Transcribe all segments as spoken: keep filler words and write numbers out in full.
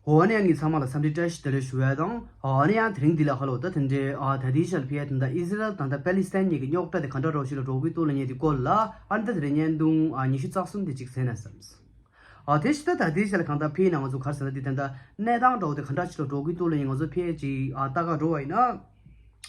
འོ་ཨ་ནི་ཡང་ངས་ཚང་མ་ལ་འཚམས་འདྲི་བཀྲ་ཤིས་བདེ་ལེགས་ཞུ་བ་དང་། ཨ་ནི་ཡང་དེ་རིང་འདི་ལ་ཧ་ལོ་ད་དེ་འདྲའི་ཨ་ད་ལྟའི་ཆར་ཕི་ཡ་དེ་འདྲ་ཨི་ཟི་རལ་དང་ད་པེ་ལི་སི་ཐན་གཉིས་ཀྱི་རྙོག་དྲ་དེ་ག་འདྲ་རོ་ཞིག་ལ་འགྲོ་གི་འདུག་ལབ་མཁན་དེ་སྐོར་ལ། ཨ་ནི་ད་དེ་རིང་བརྙན་ཐུང་ཨ་ཉི་ཤུ་རྩ་གསུམ་དེ་གཅིག་གསན་ན་བསམས། ཨ་དེ་ཕྱི་ད་ད་ལྟའི་ཆར་གང་ལྟར་ཕི་ཡ་ན་ང་ཚོ་ག་རེ་ཟེར་ན་དེ་ད་ལྟ་གནས་སྟངས་འདྲ་བོ་དེ་ག་འདྲ་ཞིག་ལ་འགྲོ་གི་འདུག་ལབ་ཡིན་ང་ཚོ་ཕི་ཡ་ཅིག་ཨ་ལྟ་ག་འགྲོ་བ་ཡིན་ན།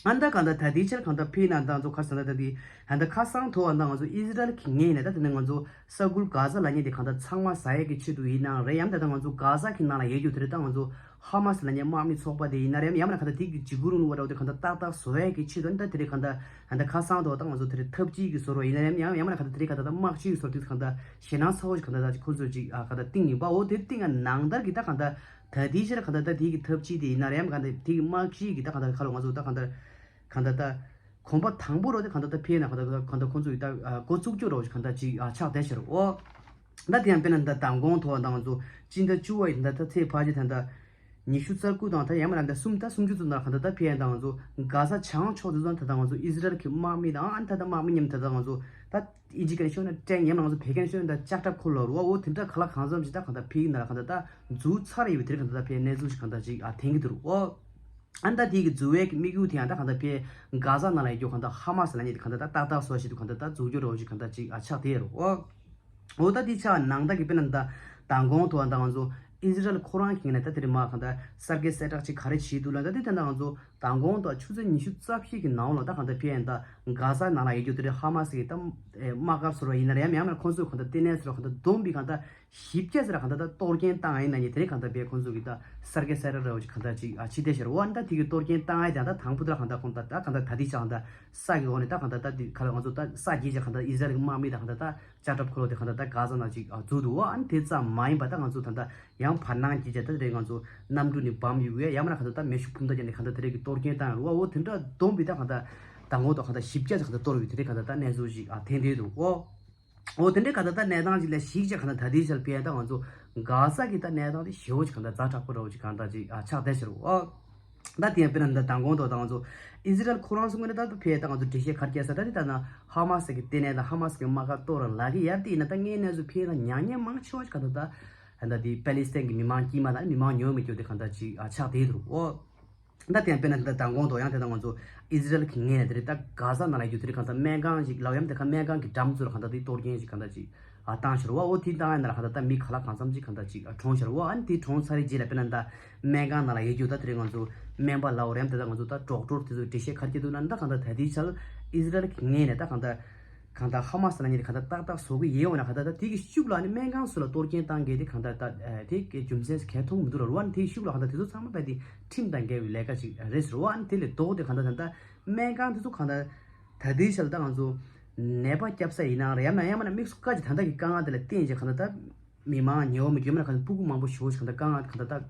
ཨ་ནི་ད་གང་ལྟར་ད་ལྟའི་ཆར་གང་ལྟར་ཕི་ཡ་ན་ད་ང་ཚོ་ག་རེ་ཟེར་ན་ད་དེ་ཨ་ནི་ད་ཁ་སང་ཐོ་བ་ད་ང་ཚོ་ཨི་ཟི་རལ་གྱི་ངོས་ནས་ད་དེ་ནས་ང་ཚོ། ས་ཁུལ་གྷ་ཟ་ལབ་མཁན་དེ་གང་ལྟར་ཚང་མ་ཟ་ཡས་ཀྱི་ཆེད་དུ་ཡིན་ནའང་རེད། ཡང་ད་ལྟ་ང་ཚོ་གྷ་ཟ་གི་ནང་ལ་ཡོད་རྒྱུ་དེ་རེད། ད་ང་ཚོ་ཧ་མ་སི་ལབ་མཁན་དམག་མི་ཚོགས་པ་དེ་ཡིན་ན་རེད། ཡང་ན་གང་ལྟར་དེ་གི་འཇིགས་སྐུལ་རིང་ལུགས་པ་འདྲ་བོ་དེ་གང་ལྟར་ཏག་ཏག་བཟོ་ཡས་ཀྱི་ཆེད་དུ་ཨ་ནི་ད་དེ་རིང་གང་ལྟར་ད་ལྟ་ཁ་སང་དུ་ད་ང་ཚོ་དེ་རིང་འཐབ་ཇུས་ཀྱི་བཟོ་འདྲ་ཡིན་ན་རེད། ཡང་ཡང་ན་གང་ལྟར་དེ་རིང་གང་ལྟར་ད་དམག་ཇུས་ཀྱི་བཟོ་འདྲ་དེ་གང་ལྟར་ཞེད་སྣང་ཚ་བོ་ཞིག་གང་ལྟར་ད་ཅིག་ཁོང་ཚོས་ཅིག་ཨ་གང་ལྟར་བཏིང་ཡིན་པ། འོ་དེ་བཏིང་ཡ་ནང་ལྟར་གྱི་ད་གང་ལྟར་ད་དེའི་ཕྱིར་གང་ལྟར་ད་དེ་གི་འཐབ་ཇུས་དེ་ཡིན་ན་རེད། ཡང་གང་ལྟར་དེ་གི་དམག་ཇུས་ཀྱི་ད་གང་ལྟར་ཁ་ལོ་ང་ཚོ་ད་གང་ལྟར་གང་ལྟར་ད། གོམ་པ་དང་པོ་རོ་དེ་གང་ལྟར་ད་ཕེ་ན་གང་ལྟར་གང་ལྟར་ཁོང་ཚོ་ཡི་ད་འགོ་བཙུགས་རྒྱུ་རོ་གང་ལྟར་ཅིག་ཆགས་བསྡད་ཤར་འོ། ད་དེ་ཡང་དཔེར་ན་ད་མདང་དགོང་ཐོག་དང་ང་ཚོ་སྤྱི་ཟླ་བཅུ་བ་ཡི་ད་ད་ཚེས་ཕལ་ཆེར་ད་ད་ཉི་ཤུ་རྩ་དགུ་དང་ད་ཡང་མ་ར་ད་གསུམ་ད་སུམ་ཅུ་ཙམ་ད་གང་ལྟར་ད་ཕེ་ཡང་ད་ང་ཚོ་གྷ་ཟ་བྱང་ཕྱོགས་དེ་ཚོ་ད་ད་ང་ཚོ་ཨི་ཟི་རལ་གྱི་དམག་མི་དང་ཨ་ད་ད་དམག་མི་མཉམ་ད་ད་ང་ཚོ་ད་ཨི་ཇི་ཀ་ནས་ཤོད་ན་ཀྲེང་ཡང་མ་ང་ཚོ་བད་ཀན་ཤོད་ན་ད་ལྕགས་ཁྲབ་ཁོ་ལོ་རུ་བ་འོ་དེ་འདྲ་ག་ལ་གང་འཚམ་ཞིག་ད་གང་ལྟར་ཕེ་ཡིན་ད་གང་ལྟར་ད་འཛུགས་ཚར་ཡོད་པའི་དེར་གང་ལྟར་ད་ཕེ་གནས་ཚུལ་ཞིག་གང་ལྟར་ཅིག་ཨ་འཐེན་གྱི་འདུག་རུ་འོ། ཨ་ནི་ད་དེ་གི་འཛུལ་བའི་གི་དམིགས་ཡུལ་དེ་ཡང་ད་གང་ལྟར་ཕེ་གྷ་ཟ་ནང་ལ་ཡོད་རྒྱུ་གང་ལྟར་ཧ་མ་སི་ལབ་མཁན་དེ་གང་ལྟར་ད་ཏག་ཏག་བཟོ་བྱེད་དུ་གང་ལྟར་ད་འཛུལ་རྒྱུ་རོ་ཞིག་གང་ལྟར་ཅིག་ཨ་ཆགས་དེ་རུ་འོ། འོ་ད་དེ་ཆགས་ནང་ད་གི་དཔེར་ན་ད་མདང་དགོང་དུ་ད་ང་ཚོ་ཨི་ཟི་རལ་ཁོ་རང་གི་ངོས་ནས་ད་དེ་རིང་མ་གང་ལྟར་གསར་བརྗེ་གསལ་བསྒྲགས་ཅིག་ག་རེ་བྱས་འདུག་ལ་ད་དེ་ད་ང་ཚོ་མདང་དགོང་དུ་ཆུ་ཚོད་ཉི་ཤུ་རྩ་བཞི་གི་ནང་ལ་ད་གང་ལྟར་ཕེ་ཡང་ད་གྷ་ཟ་ནང་ལ་ཡོད་རྒྱུ་དེ་རེད། ཧ་མ་སི་གི་ད་དམག་སྒར་ཟེར་བ་ཡིན་ན་རེད། ཡང་ཡང་ན་ཁོང་ཚོས་གང་ལྟར་ལྟེ་གནས་ཟེར་བ་གང་ལྟར་བསྡོམས་པའི་གང་ལྟར། བཞི་བརྒྱ་ཟེར་གང་ལྟར་ད་གཏོར་སྐྱོན་བཏང་ཡིན་ན་ནི་དེ་རིང་གང་ལྟར་བས་ཁོང་ཚོ་གི་ད་གསར་བརྗེ་གསལ་བསྒྲགས་རེ་བ་ཅིག་གང་ལྟར་ཅིག་ཨ་ཕྱི་བལྟས་ཤར་འོ། ཨ་ནི་ད་དེ་གི་གཏོར་སྐྱོན་བཏང་ཡ་དེ་ད་དང་པོ་དེ་ལ་གང་ལྟར་ཁོང་ད་ད་གང་ལྟར་ད་དེ་ཆ་གང་ལྟར་ས་གི་འོག་ནས་ད་གང་ལྟར་ད་དེ་ག་ལ་ང་ཚོ་ད་ས་རྒྱས་ཅིག་གང་ལྟར་ཨི་ཟ་རེལ་གི་དམག་མི་ད་གང་ལྟར་ད་ལྕགས་ཁྲབ་འཁོར་ལོ་དེ་གང་ལྟར་ད་གྷ་ཟ་ནང་ཅིག་ཨ་འཛུལ་འདུག་འོ། ཨ་ནི་དེ་ཙམ་མ་ཡིན་པ་ད་ང་ཚོ་ད་ད་ཡང་བར་སྣང་རྒྱས་ཅིག་ད་དེ་རིང་ང་ཚོ་གནམ་གྲུ་ནས་བབས་ཡོད་ཡ་ཡ་མ་ན་གང་ལྟར་ད་མེ་ཤུགས་འཕུར་མདའ་རྒྱག་ནས་གང་ལྟར་དེ་རིང་གི་གཏོར་སྐྱོན་བཏང་ཡོད་རེད་བ། འོ་དེ་འདྲ་བསྡོམས་པའི་ད་གང་ལྟར་དང་པོ་ད་གང་ལྟར་བཞི་བརྒྱ་ཅིག་གང་ལྟར་གཏོར་བའི་དེ་རིང་གང་ལྟར་ད་གནས་ཚུལ་ཞིག་ཨ་ཐོན་བསྡད་འདུག་འོ། འོ་དེ་འདྲའི་ག་ད་ལྟ་གནས་སྟངས་ཅིག་ལ་གཞིགས་བྱས་ག་ད་ད་ལྟའི་ཆར་ཕེ་ཡ་ད་ང་ཚོ་གྷ་ཟ་གི་ད་གནས་སྟངས་དེ་ཞེ་བོ་ཅིག་ག་ད་ཛ་དྲག་པོ་འདྲ་བོ་ཅིག་ག་ད་ཅིག་ཨ་ཆགས་བསྡད་ཤག་རོ། ད་དེ་ཡང་དཔེར་ན་ད་མདང་དགོང་དུ་ད་ང་ཚོ་ཨི་ཟི་རལ་ཁོ་རང་ཚོ་ངོས་ནས་ད་ཕེ་ཡ་ད་ང་ཚོ་འགྲེལ་བཤད་ག་རེ་བརྒྱབ་ས་ད་དེ་ད་ན་ཧ་མ་སི་གི་ལྟེ་གནས་ད་ཧ་མ་སི་གི་དམག་སྒར་གཏོར་ར་ལབ་གི་ཡ་དེ་ཡིན་ན་ད་ངའི་གནས་ཚུལ་ཕེ་ཡ་ད་ཉག་ཉག་མང་ཆེ་བ་ཅིག་ག་ད་ད་ད་དེ་པེ་ལི་སི་ཐན་གི་མི་མང་དཀྱུས་མ་ད་མི་མང་ཉུང་མི་སྐྱོ་དེ་ག་ད་ཅིག་ཨ་ཆགས་བསྡད་འདུག་འོ། ད་དེ་ཡང་དཔེར་ན་ད་མདང་དགོང་དུ་ཡང་དེ་ད་ང་ཚོ་ཨི་ཟི་རལ་གྱི་ངོས་ནས་དེ་རེད། ད་གྷ་ཟ་ནང་ལ་ཡོད་དེ་རེད། གང་ལྟར་སྨན་ཁང་ཞིག་ལབ་ཡམ་དེ་ག་སྨན་ཁང་གི་འགྲམ་ཚོ་ལ་གང་ལྟར་དེ་གཏོར་སྐྱོན་ཞིག་གང་ལྟར་ཅིག་ཨ་བཏང་ཤར་བ། འོ་དེ་བཏང་ཡ་ན་ལ་གང་ལྟར་ད་མི་ག་ལ་གང་འཚམ་ཅིག་གང་ལྟར་ཅིག་ཨ་གྲོངས་ཤར་བ། ཨ་ནི་དེ་གྲོངས་ཚར་རེད་རྗེས་ལ་དཔེར་ན་ད་སྨན་ཁང་ནང་ལ་ཡོད་རྒྱུ་ད་དེ་རེད། ང་ཚོ་སྨན་པ་ལབ་རེད་དེ་ད་ང་ཚོ་ད་ཌོག་ཊར་དེ་ཚོ་འགྲེལ་བཤད་ག་རེ་བྱེད་འདུག་ན་ད་གང་ལྟར་ད་ལྟའི་ཆར་ཨི་ཟི་རལ་གྱི་ངོས་ནས་ད་གང་ལྟར། གང་ལྟར་ཧ་མ་སི་ལབ་མཁན་དེ་གང་ལྟར་ཏག་ཏག་བཟོ་གི་ཡོད་འོ་ན་གང་ལྟར་ད་དེ་གི་ཤུགས་ལ་ནི་སྨན་ཁང་ཚོ་ལ་གཏོར་སྐྱོན་བཏང་མཁན་དེ་གང་ལྟར་ད་དེ་གི་རྒྱུ་མཚན་གལ་མཐོང་མི་འདུག་ར་རུ་བ་ནི་དེ་གི་ཤུགས་ལ་གང་ལྟར་དེ་ཚོ་ཚང་མ་བས་དེ་ཁྲིམས་དང་འགལ་བའི་ལས་ཀ་ཅིག་རེད་ཟེར་བ་ནི་དེ་ལས་ལྡོག་དེ་གང་ལྟར་ད་ལྟ་སྨན་ཁང་དེ་ཚོ་གང་ལྟར་ད་ལྟའི་ཆར་ད་ང་ཚོ་ནད་པ་སྐྱབས་ས་ཡིན་ནའང་རེད། ཡང་ན་ཡང་མིན་ན་དམིགས་སུ་བཀར་གྱི་ད་ལྟ་གི་དཀའ་ངལ་དེ་ལ་བརྟེན་བྱས་གང་ལྟར་ད་མི་མང་ཉེ་བོ་མི་དགོས་མིན་ན་གང་ལྟར་སྤུ་གུ་མང་པོ་ཞེ་པོ་ཞིག་གང་ལྟར་དཀའ་ངལ་གང་ལྟར་ད།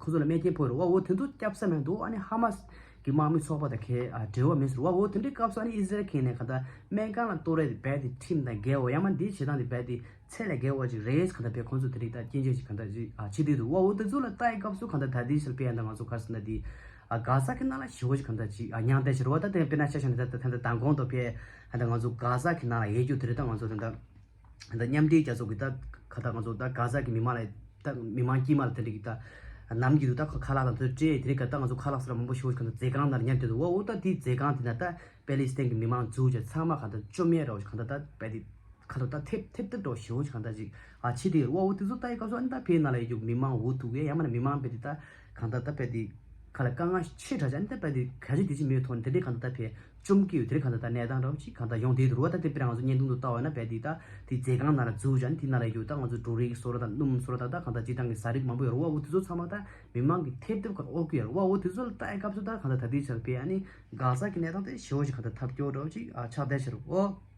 ཁོ་ཚོ་ལ་རྨས་སྐྱོན་ཕོག་རེད་བ། འོ་དེ་ཚོ་སྐྱབས་ས་མེད་འདུག་ཨ་ནི་ཧ་མ་སི་གི་དམག་མི་ཚོགས་པ་དང་གའི་ཨ་འབྲེལ་བ་མེད་ཟེར་བ། འོ་དེ་འདྲའི་སྐབས་སུ་ཨ་ནི་ཨི་ཟི་རལ་གྱི་ངོས་ནས་གང་ལྟར་སྨན་ཁང་ལ་གཏོར་རེས་དེ་རྦད་དེ་ཁྲིམས་དང་འགལ་བ་ཡང་མ་འདི་བྱེད་སྟངས་དེ་རྦད་དེ་ཚད་ལས་བརྒལ་བ་ཅིག་རེད། གང་ལྟར་བས་ཁོང་ཚོ་དེ་རིགས་ད་སྐྱོན་བརྗོད་ཅིག་གང་ལྟར་ཅིག་ཨ་བྱེད་དུས་འདུག་འོ་དེ་ཚོ་ལ་ལྟ་ཡི་སྐབས་སུ་གང་ལྟར་ད་ལྟའི་ཆར་ཕེ་ཡ་ད་ང་ཚོ་ག་རེ་ཟེར་ན་དེ་ཨ་གྷ་ཟ་གི་ནང་ལ་ཞེ་པོ་ཅིག་གང་ལྟར་ཅིག་ཨ་མྱང་འདས་ཤར་བ། ད་དེ་དཔེར་ན་ཆ་བཞག་ན་ད་ད་ད་མདང་དགོང་དུ་ཕེ་ཡ་ད་ང་ཚོ་གྷ་ཟ་གི་ནང་ལ་ཡོད་རྒྱུ་དེ་རིགས་ད་ང་ཚོ་ད་ད། ད་མཉམ་འབྲེལ་རྒྱལ་ཚོགས་ཀྱི་ད་ཁ་ད་ང་ཚོ་ད་གྷ་ཟ་གི་མི་མང་ལ་ད་མི་མང་དཀྱུས་མ་ལ་དེ་འདྲ་གི་ད་ནམ་རྒྱུན་དུ་ད་ཁ་ཁ་ལག་དང་དེ་ཚོ་སྤྲད་དེ་རིང་ག་ད་ང་ཚོ་ཁ་ལག་ཟེར་མང་པོ་ཞེ་པོ་ཞིག་གང་ལྟར་མཛེས་ཁང་ནང་ཉར་བསྡད་འདུག་འོ་འོ་ད་དེའི་མཛེས་ཁང་དེ་ན་ད་པེ་ལི་སི་ཐན་གི་མི་མང་འཛུལ་བྱས་ཚང་མ་གང་ལྟར་བཅོམ་ཡས་འདྲ་བོ་ཞིག་གང་ལྟར་ད་རྦད་དེ་ཁ་ལོ་ད་ཐེབས་ཐེབས་ཐེབས་འདྲ་བོ་ཞེ་པོ་ཞིག་གང་ལྟར་ཅིག་ཨ་ཕྱི་དེ་རུ་འོ་འོ་དེ་ཚོ་ལྟ་ཡི་སྐབས་སུ་ཨ་ནི་ད་ཕའི་ནང་ལ་ཡོད་རྒྱུ་མི་མང་འུ་ཐུག་གི་ཡ་མ་ན་མི་མང་རྦད་དེ་ད་གང་ལྟར་ད་རྦད་དེ་ཁ་ལ་དཀའ་ངལ་ཆེ་དྲགས་ཅིག་ཨ་ནི་ད་རྦད་དེ་ག་ཅི་དེ་ཅི་མེད་ཐོག་ནས་དེ་འདྲའི་གང་ལྟར་ད་ཕའི་བཅོམ་གྱི་ཡོད། དེ་རིང་གང་ལྟར་ད་གནས་སྟངས་འདྲ་བོ་ཅིག་གང་ལྟར་ཡོང་བསྡད་འདུག་རུ་བ། ད་དེ་དཔེར་ང་ཚོ་བརྙན་ཐུང་དུ་ལྟ་བ་ན་རྦད་དེ་ད་དེ་མཛེས་ཁང་ནང་ལ་འཛུལ་བྱས་ཨ་ནི་དེ་ནང་ལ་ཡོད་ད་ང་ཚོ་འབྲུ་རིགས་བཟོ་འདྲ་དང་སྣུམ་བཟོ་འདྲ་དང་ད་གང་ལྟར་སྤྱིར་བཏང་གི་ཟ་རིགས་མང་པོ་ཡོད་རུ་བ། འོ་དེ་ཚོ་ཚང་མ་ད་མི་མང་གི་ཐེབས་ཐེབས་ཁར་དབོར་གི་ཡོད་རུ་བ། འོ་དེ་ཚོ་ལ་ལྟ་ཡི་སྐབས་སུ་ད་གང་ལྟར་ད་དེ་ཆར་ཕའི་ཨ་ནི་གྷ་ཟ་གི་གནས་སྟངས་དེ་ཞེ་པོ་ཞིག་གང་ལྟར་ཐབས་སྐྱོ་འདྲ་བོ་ཅིག་ཨ་ཆགས་བསྡད་ཤག་རུ་བ།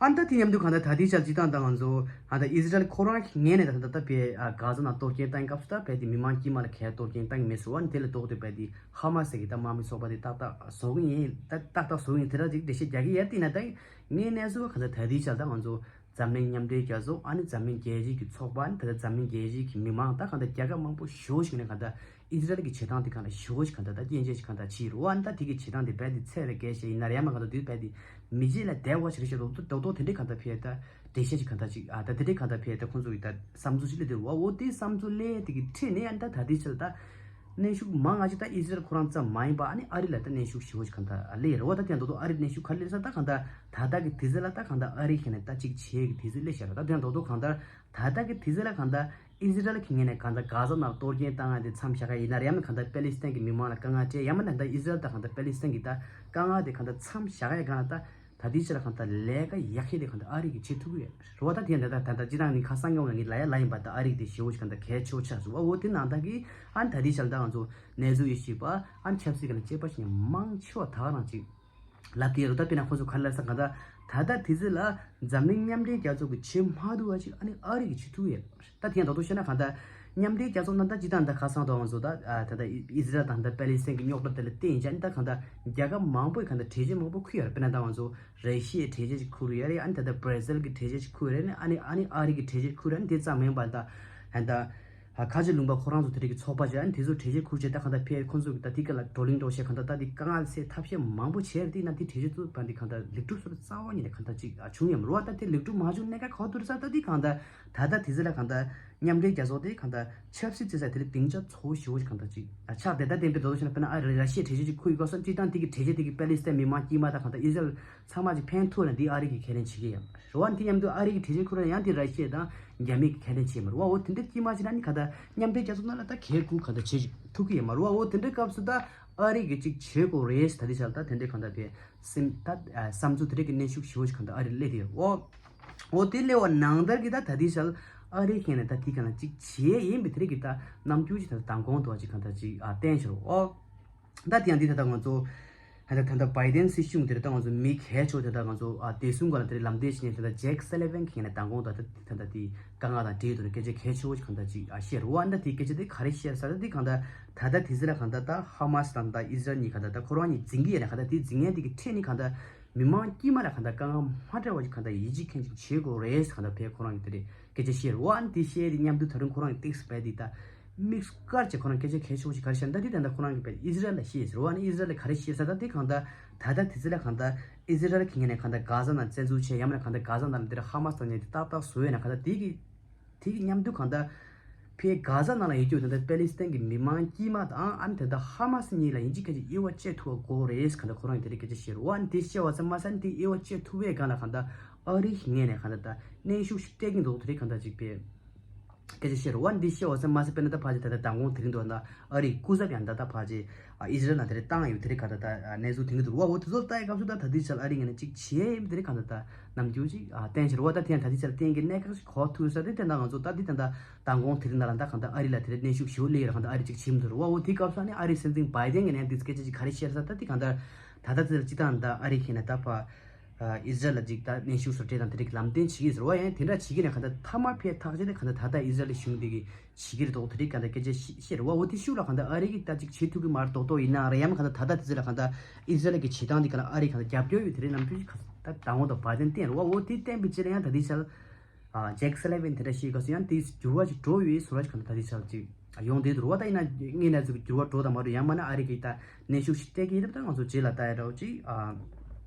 ཨ་ནི་ད་དེ་མཉམ་དུ་གང་ལྟར་ད་ལྟའི་ཆར་སྤྱིར་བཏང་ད་ང་ཚོ་ཨ་ད་ཨི་ཟི་རལ་ཁོ་རང་གི་ངོས་ནས་ད་ད་ལྟ་བས་ཨ་གྷ་ཟ་ནང་གཏོར་སྐྱོན་བཏང་སྐབས་སུ་ད་བས་དེ་མི་མང་དཀྱུས་མ་ལ་གས་གཏོར་སྐྱོན་བཏང་གི་མེད་ཟེར་བ། ཨ་ནི་དེ་ལས་ལྡོག་སྟེ་བས་དེ་ཧ་མ་སི་གི་ད་དམག་མི་ཚོགས་པ་དེ་ཏག་ཏག་བཟོ་གི་ཡིན། ད་ཏག་ཏག་བཟོ་གི་ཡིན་དེ་འདྲ་ཅིག་འགྲེལ་བཤད་རྒྱག་གི་ཡོད། དེ་ན་ད་ངའི་གནས་ཚུལ་གང་ལྟར་ད་ལྟའི་ཆར་ད་ང་ཚོ་འཛམ་གླིང་མཉམ་འབྲེལ་རྒྱལ་ཚོགས་ཨ་ནི་འཛམ་གླིང་རྒྱལ་སྤྱི་གི་ཚོགས་པ་ཨ་ནི་ད་ལྟ་འཛམ་གླིང་རྒྱལ་སྤྱི་གི་མི་མང་ད་གང་ལྟར་རྒྱལ་ཁབ་མང་པོ་ཞེ་པོ་ཞིག་ནས་གང་ལྟར་ཨི་ཟི་རལ་གྱི་བྱེད་སྟངས་དེ་གང་ལ་ཞེ་པོ་ཞིག་གང་ལྟར་ད་སྐྱོན་བརྗོད་ཞིག་གང་ལྟར་བྱས་རུ་བ། ཨ་ནི་ད་དེ་གི་བྱེད་སྟངས་དེ་རྦད་དེ་ཚད་ལས་བརྒལ་བྱས་ཡིན་ན་རེད་མ་གང་ལྟར་དུས་རྦད་དེ་མི་རྗེས་ལ་བདེ་བ་ཞིག་རེད་ཞེས་རྡོག་རྡོག་རྡོག་རྡོག་དེ་འདྲའི་གང་ལྟར་ཕེ་ད་ འགྲེལ་བཤད་ཅིག་གང་ལྟར་ཅིག་ཨ་ད་དེ་འདྲའི་གང་ལྟར་ཕེ་ད་ཁོང་ཚོ་གི་ད་བསམ་ཚུལ་ཅིག་སླེབས་འདུག་བ། འོ་དེ་བསམ་ཚུལ་སླེབས་དེ་གི་ཁྲིད་ནས་ཨ་ནི་ད་ད་ལྟའི་ཆར་ད་གནོན་ཤུགས་མང་ང་ཅིག་ད་ཨི་ཟི་རལ་ཁོ་རང་ཙམ་མ་ཡིན་པ་ཨ་ནི་ཨ་རི་ལ་ད་གནོན་ཤུགས་ཞེ་པོ་ཅིག་གང་ལྟར་སླེབས་ཡོད་རེད་བ། ད་དེ་ཡང་རྡོག་རྡོག་ཨ་རི་གནོན་ཤུགས་ག་རེ་སླེབས་ས་ད་གང་ལྟར་ད་ལྟ་གི་དུས་ཚོད་ལ་ད་གང་ལྟར་ཨ་རི་ཁེ་ནས་ད་ཅིག་བྱེད་གི་དུས་ཚོད་སླེབས་ཤག་ར། ད་དེ་ཡང་རྡོག་རྡོག་གང་ལྟར་ད་ལྟ་གི་དུས་ཚོད་ལ་གང་ལྟར་ཨི་ཟི་རལ་གི་ངོས་ནས་གང་ལྟར་གྷ་ཟ་ནང་གཏོར་སྐྱོན་བཏང་ཡ་དེ་མཚམས་བཞག་ཡ་ཡིན་ན་རེད། ཡང་ན་གང་ལྟར་པེ་ལི་སི་ཐན་གི་མི་མང་ལ་དཀའ་ངལ་སྤྲད་ཡང་མིན་ན་ད་ཨི་ཟི་རལ་དང་གང་ལྟར་པེ་ལི་སི་ཐན་གི་ད་དཀའ་ངལ་དེ་གང་ལྟར་མཚམས་བཞག་ཡ་སྒང་ལ་ད། ད་ལྟའི་ཆར་ལ་གང་ལྟར་ལས་ཀ་ཡག་ཤོས་དེ་གང་ལྟར་ཨ་རི་གིས་བྱེད་ཐུབ་ཀྱི་ཡོད་རེད་བ། ད་དེ་ཡང་ད་ལྟ་ད་ལྟ་སྤྱིར་བཏང་ནི་ཁ་སང་ཡོང་ལ་ངས་ལབ་ཡ་ལབ་ཡིན་པ། ད་ཨ་རི་གིས་དེ་ཞེ་པོ་ཅིག་གང་ལྟར་གལ་ཆེ་བོ་ཆགས་སོང་བ། འོ་དེ་ནང་ལྟར་གི་ཨ་ནི་ད་ལྟའི་ཆར་ལ་ད་ང་ཚོ་ནེ་ཙོ་ཡེ་ཤུ་པ་ཨ་ནི་ཆབ་སྲིད་ཀྱི་ནང་དཔྱད་པ་ཞིག་མང་ཆེ་བ་ད་ག་རང་ཅིག་ལབ་ཀྱི་ཡོད་རེད། ད་དཔེར་ན་ཁོ་ཚོ་ག་རེ་ལབ་ས་གང་ལྟར་ད་ལྟ་དེ་ཚོ་ལ་འཛམ་གླིང་མཉམ་འབྲེལ་རྒྱལ་ཚོགས་ཀྱིས་བྱེད་མ་ཐུབ་པ་ཅིག་ཨ་ནི་ཨ་རི་གིས་བྱེད་ཐུབ་ཀྱི་ཡོད་རེད། ད་དེ་ཡང་ད་དུང་བཤད་ན་གང་ལྟར་མཉམ་འབྲེལ་རྒྱལ་ཚོགས་ནང་ད་སྤྱིར་བཏང་ད་ཁ་སང་དུ་ང་ཚོ་ད་ད་ལྟ་ཨི་ཟི་རལ་དང་ད་པེ་ལི་སི་ཐན་གྱི་རྙོག་དྲ་དེ་ལ་བརྟེན་བྱས་ནས་ད་གང་ལྟར་རྒྱལ་ཁབ་མང་པོས་གང་ལྟར་གྲོས་ཆོད་མང་པོ་འཁུར་ཡོད་རེད། དཔེར་ན་ད་ང་ཚོ་ར་ཤི་ཡའི་གྲོས་ཆོད་ཅིག་འཁུར་ཡོད་རེད། ཨ་ནི་ད་ལྟ་བྷར་ཟིལ་གྱི་གྲོས་ཆོད་ཅིག་འཁུར་ཡོད་རེད། ཨ་ནི་ཨ་ནི་ཨ་རི་གི་གྲོས་ཆོད་འཁུར་ཡོད་རེད། ཨ་ནི་དེ་ཙམ་མིན་པར་ད་ད་ལྟ་ཁ་ཆེ་ལུང་པ་ཁོ་རང་ཚོ་དེ་རིགས་ཀྱི་ཚོགས་པ་ཅིག་ཨ་ནི་དེ་ཚོ་གྲོས་ཆོད་འཁུར་བྱས་ད་གང་ལྟར་ཕེ་ཁོང་ཚོ་གི་ད་དེ་ག་ལ་བགྲོ་གླེང་འགྲོ་བྱས་གང་ལྟར་ད་དེ་དཀའ་ངལ་སེལ་ཐབས་ཤེས་མང་པོ་བྱས་རེད། དེ་ན་དེ་གྲོས་ཆོད་ཚོ་ད་དེ་གང་ལྟར་ལེགས་གྲུབ་སོར་རྩ་བ་ཉིད་ནས་གང་ལྟར་ཅིག་བྱུང་ཡོད་མ་རེད་བ། ད་དེ་ལེགས་གྲུབ་མ་བྱུང་གནད་འགག་ག་པར་ཐུག་རེད་ས། ད་དེ་གང་ལྟར་ད་ལྟ་དེ་ཚོ་ལ་གང་ལྟར་མཉམ་འབྲེལ་རྒྱལ་ཚོགས་དེ་གང་ལྟར་ཆབ་སྲིད་བྱེད་ས་དེ་ལ་སྡིངས་ཆ་གཙོ་བོ་ཞེ་པོ་ཞིག་གང་ལྟར་ཅིག་ཆགས་བསྡད། ད་བདེན་པའི་རྡོག་རྡོག་བཤད་ན་དཔེར་ན་ཨ་རི་ར་ཤི་ཡའི་གྲོས་ཆོད་ཅིག་འཁུར་ཡོད་སྐབས་སུ་སྤྱིར་བཏང་དེ་གི་གྲོས་ཆོད་དེ་གི་པེ་ལི་སི་ཐན་མི་མང་དཀྱུས་མ་དང་གང་ལྟར་ཨི་ཟི་རལ་ཚང་མ་ཅིག་ཕན་ཐོགས་ན་དེ་ཨ་རི་གིས་ཁས་ལེན་བྱེད་ཀྱི་ཡོད་རེད་བ། དེ་མཉམ་དུ་ཨ་རི་གིས་གྲོས་ཆོད་འཁུར་ན་ཡང་དེ་ར་ཤི་ཡ་དང་རྒྱ་མི་གིས་ཁས་ལེན་བྱེད་མ་རེད་བ། འོ་དེ་འདྲ་དཀྱུས་མ་ཅིག་ན་ནི་གང་ལྟར་མཉམ་འབྲེལ་རྒྱལ་ཚོགས་ནང་ལ་ད་གལ་ཁུར་གང་ལྟར་བྱེད་ཐུབ་ཀྱི་ཡོད་མ་རེད་བ། འོ་དེ་འདྲའི་སྐབས་སུ་ད་ཨ་རི་གིས་ཅིག་བྱེད་དགོས་རེད། ད་དེ་ཆར་ད་དེ་འདྲའི་གང་ལྟར་དེ་སེམས་ད་བསམ་ཚུལ་དེ་འདྲའི་གི་གནོན་ཤུགས་ཞེ་པོ་ཞིག་གང་ལྟར་ཨ་རི་སླེབས་ཏེ་ཡོད། འོ་འོ་དེ་སླེབས་པ་ནང་ལྟར་གི་ད་ད་དེ་ཆར་ཨ་རི་ཁེ་ནས་ད་དེ་གང་ལ་ཅིག་བྱེད་ཡིན་པའི་དེ་རིགས་ཀྱི་ད་རྣམ་འགྱུར་ཅིག་ད་མདང་དགོང་དུ་བ་ཅིག་གང་ལྟར་ཅིག་ཨ་བསྟན་ཤོར། འོ་ད་དེ་ཡང་འདི་ད་ལྟ་ང་ཚོ་ད་ལྟ་ད་ལྟ་བྷའི་ཌེན་སྲིད་གཞུང་དེར་ད་ང་ཚོ་མི་གལ་ཆེ་བ་དེ་ད་ང་ཚོ་ཨ་བདེ་སྲུང་སྒང་ལ་དེར་ལམ་སྟོན་བྱེད་མཁན་དེ་ད་ཇེག་སེ་ལི་ཝན་གིས་ནས་མདང་དགོང་ད་ལྟ་ད་ལྟ་དེ་དཀའ་ངལ་དང་འབྲེལ་དུ་ནས་སྐད་ཆ་གལ་ཆེ་བོ་ཞིག་གང་ལྟར་ཅིག་ཨ་བཤད་རེད་བ། ད་དེ་སྐད་ཆ་དེ་ག་རེ་བཤད་ས་ད་དེ་གང་ལྟར་ད་ལྟ་དེ་ཚེ་ལ་གང་ལྟར་ད་ཧ་མ་སི་དང་ད་ཨི་ཟི་རལ་གཉིས་གང་ལྟར་ད་ཁོ་རང་གཉིས་འཛིང་གི་ཡོད་ན་གང་ལྟར་དེ་འཛིང་མཁན་དེ་གི་ཁྲིད་ནས་གང་ལྟར་མི་མང་དཀྱུས་མ་ལ་གང་ལྟར་དཀའ་ངལ་མ་སྤྲད་པ་ཞིག་གང་ལྟར་ཡིད་ཆེས་མཁན་ཞིག་བྱེད་དགོས་རེད་གང་ལྟར་ཕེ་ཁོ་རང་གཉིས་དེ་རེད། སྐད་ཆ་བཤད་རེད་བ། ཨ་ནི་དེ་བཤད་དེ་མཉམ་དུ་ད་རུང་ཁོ་རང་གི་ཏེག་སི་པས་དེ་ད་དམིགས་བཀར་བྱས་ཁོ་རང་སྐད་ཆ་གལ་ཆེ་བོ་ཞིག་ག་རེ་བཤད་ན་ད་དེ་ད་ལྟ་ཁོ་རང་གི་པས་ཨི་ཟི་རལ་ལ་བཤད་ཟེར་བ། ཨ་ནི་ཨི་ཟི་རལ་ལ་ག་རེ་བཤད་ཟེར་ད་དེ་གང་ལྟར་ད་ལྟ་དེ་ཚེ་ལ་གང་ལྟར་ཨི་ཟི་རལ་གྱི་ངོས་ནས་གང་ལྟར་གྷ་ཟ་ནང་བཙན་འཛུལ་བྱས་ཡང་མིན་ན་གང་ལྟར་གྷ་ཟ་ནང་ལ་འདིར་ཧ་མ་སི་དང་གཉིས་དེ་ཏག་ཏག་བཟོ་ཡོད་ན་གང་ལྟར་དེ་གི་དེ་གི་མཉམ་དུ་གང་ལྟར་ཕའི་གྷ་ཟ་ནང་ལ་ཡོད་རྒྱུ་དེ་ལྟར་པེ་ལི་སི་ཐན་གྱི་མི་མང་དཀྱུས་མ་དང་ཨ་ནི་དེ་ལྟར་ཧ་མ་སི་གཉིས་ལ་ཡིན་གཅིག་མིན་གཅིག་དབྱེ་བ་ཕྱེ་ཐུབ་པ་དགོས་རེད་གང་ལྟར་ཁོ་རང་གིས་དེ་རིགས་སྐད་ཆ་བཤད་རེད་བ། ཨ་ནི་དེ་བཤད་པ་ཙམ་མ་ཟད་ཨ་ནི་དེ་དབྱེ་བ་ཕྱེ་ཐུབ་པའི་སྒང་ལ་གང་ལྟར་ཨ་རིའི་ངོས་ནས་གང་ལྟར་ད་གནོན་ཤུགས་ཤིག་སྤྲད་ཀྱིན་འདུག་དེ་རིགས་གང་ལྟར་ཅིག་པས་སྐད་ཆ་བཤད་རེད་བ། ཨ་ནི་དེ་བཤད་པ་ཙམ་མ་ཟད་དཔེར་ན་ད་ཕལ་ཆེར་ད་ལྟ་མདང་དགོང་དེ་རིང་དུ་ད་ཨ་རིའི་སྐུ་ཚབ་ཡང་ད་ལྟ་ཕལ་ཆེར་ཨ་ཨི་ཟི་རལ་ནང་དེ་རིགས་བཏང་ཡོད་དེ་རིགས་གང་ལྟར་ད་གནས་ཚུལ་ཐོན་གྱི་འདུག་རེད་བ། འོ་དེ་ཚོ་ལྟ་ཡི་སྐབས་སུ་ད་ད་ལྟའི་ཆར་ཨ་རིའི་ངོས་ནས་ཅིག་བྱེད་ཡིན་དེ་རིགས་གང་ལྟར་ད་ནམ་རྒྱུན་ཅིག་ཨ་བསྟན་ཕྱིར་བ། ད་དེ་ཡང་ད་དེ་ཆར་བསྟན་གྱི་གནད་འགག་ཞིག་གོ་ཐུབ་ས་དེ་དེ་ད་ང་ཚོ་ད་དེ་ད་ད་མདང་དགོང་དེ་རིང་ནང་ལ་ད་གང་ལྟར་ཨ་རི་ལ་དེ་རིགས་གནོན་ཤུགས་ཞེ་པོ་སླེབས་ཡོད་རེད། གང་ལྟར་ཨ་རི་ཅིག་བྱེད་མི་ཐུབ་རེད་བ། འོ་དེའི་སྐབས་སུ་ཨ་ནི་ཨ་རིའི་སྲིད་འཛིན་བྷའི་ཌེན་གྱིས་ནས་དེ་སྐད་ཆ་ཅིག་ག་རེ་བཤད་ས་ད་དེ་གང་ལྟར་ད་ད་དེ་ལ་སྤྱིར་བཏང་ད་ཨ་རི་ཁེ་ནས་ད་ཕ་ཨ་ཨི་ཟི་རལ་ལ་ཅིག་ད་གནོན་ཤུགས་སུ་སྤྲད་དང་དེ་རིགས་ལམ་སྟོན་བྱེད་ཀྱི་ཟེར་བ་ཡང་དེ་འདྲ་བྱེད་ཀྱི་ནས་གང་ལྟར་མཐའ་མ་ཕའི་ཐག་གཅོད་དེ་གང་ལྟར་ད་ལྟ་ཨི་ཟི་རལ་གཞུང་དེ་གིས་བྱེད་ཀྱི་རེད་འདུག་དེ་རིགས་གང་ལྟར་སྐད་ཆ་བཤད་བཤད་རེད་བ། འོ་དེ་ཤུགས་ལ་གང་ལྟར་ཨ་རི་གིས་ད་ཅིག་བྱེད་ཐུབ་ཀྱི་མ་རེད་མདོག་མདོག་ཡིན་ན་རེད། ཡང་མིན་གང་ལྟར་ད་ལྟ་དེ་ཚོ་ལ་གང་ལྟར་ཨི་ཟི་རལ་གྱི་བྱེད་སྟངས་དེ་གང་ལྟར་ཨ་རི་གང་ལྟར་རྒྱབ་སྐྱོར་ཡོད་དེ་རིགས་ནམ་རྒྱུན་ཞིག་གང་ལྟར་དང་པོ་དང་བྷའི་ཌེན་བསྟན་རེད་བ། འོ་དེ་བསྟན་པའི་རྗེས་ལ་ཡང་ད་ལྟའི་ཆར་ཨ་ཇེག་སེ་ལི་ཝན་དེ་འདྲ་ཞིག་ག་སོ་ཡང་དེ་འགྱུར་བ་ཞིག་འགྲོ་ཡོད་བཟོ་འདྲ་ཞིག་གང་ལྟར་ད་ལྟའི་ཆར་ཅིག་ཡོང་བསྡད་འདུག་རེད་བ། ད་ཡིན་ན་ངས་ན་ཚོད་འགྱུར་བ་འགྲོ་དང་མ་འགྲོ་ཡང་མིན་ན་ཨ་རི་གིས་ད་གནོན་ཤུགས་ཤིག་སྤྲད་ཀྱི་ཡིན་ན་ད་ང་ཚོ་རྗེས་ལ་ལྟ་ཡ་འདྲ་བོ་ཅིག་ཨ།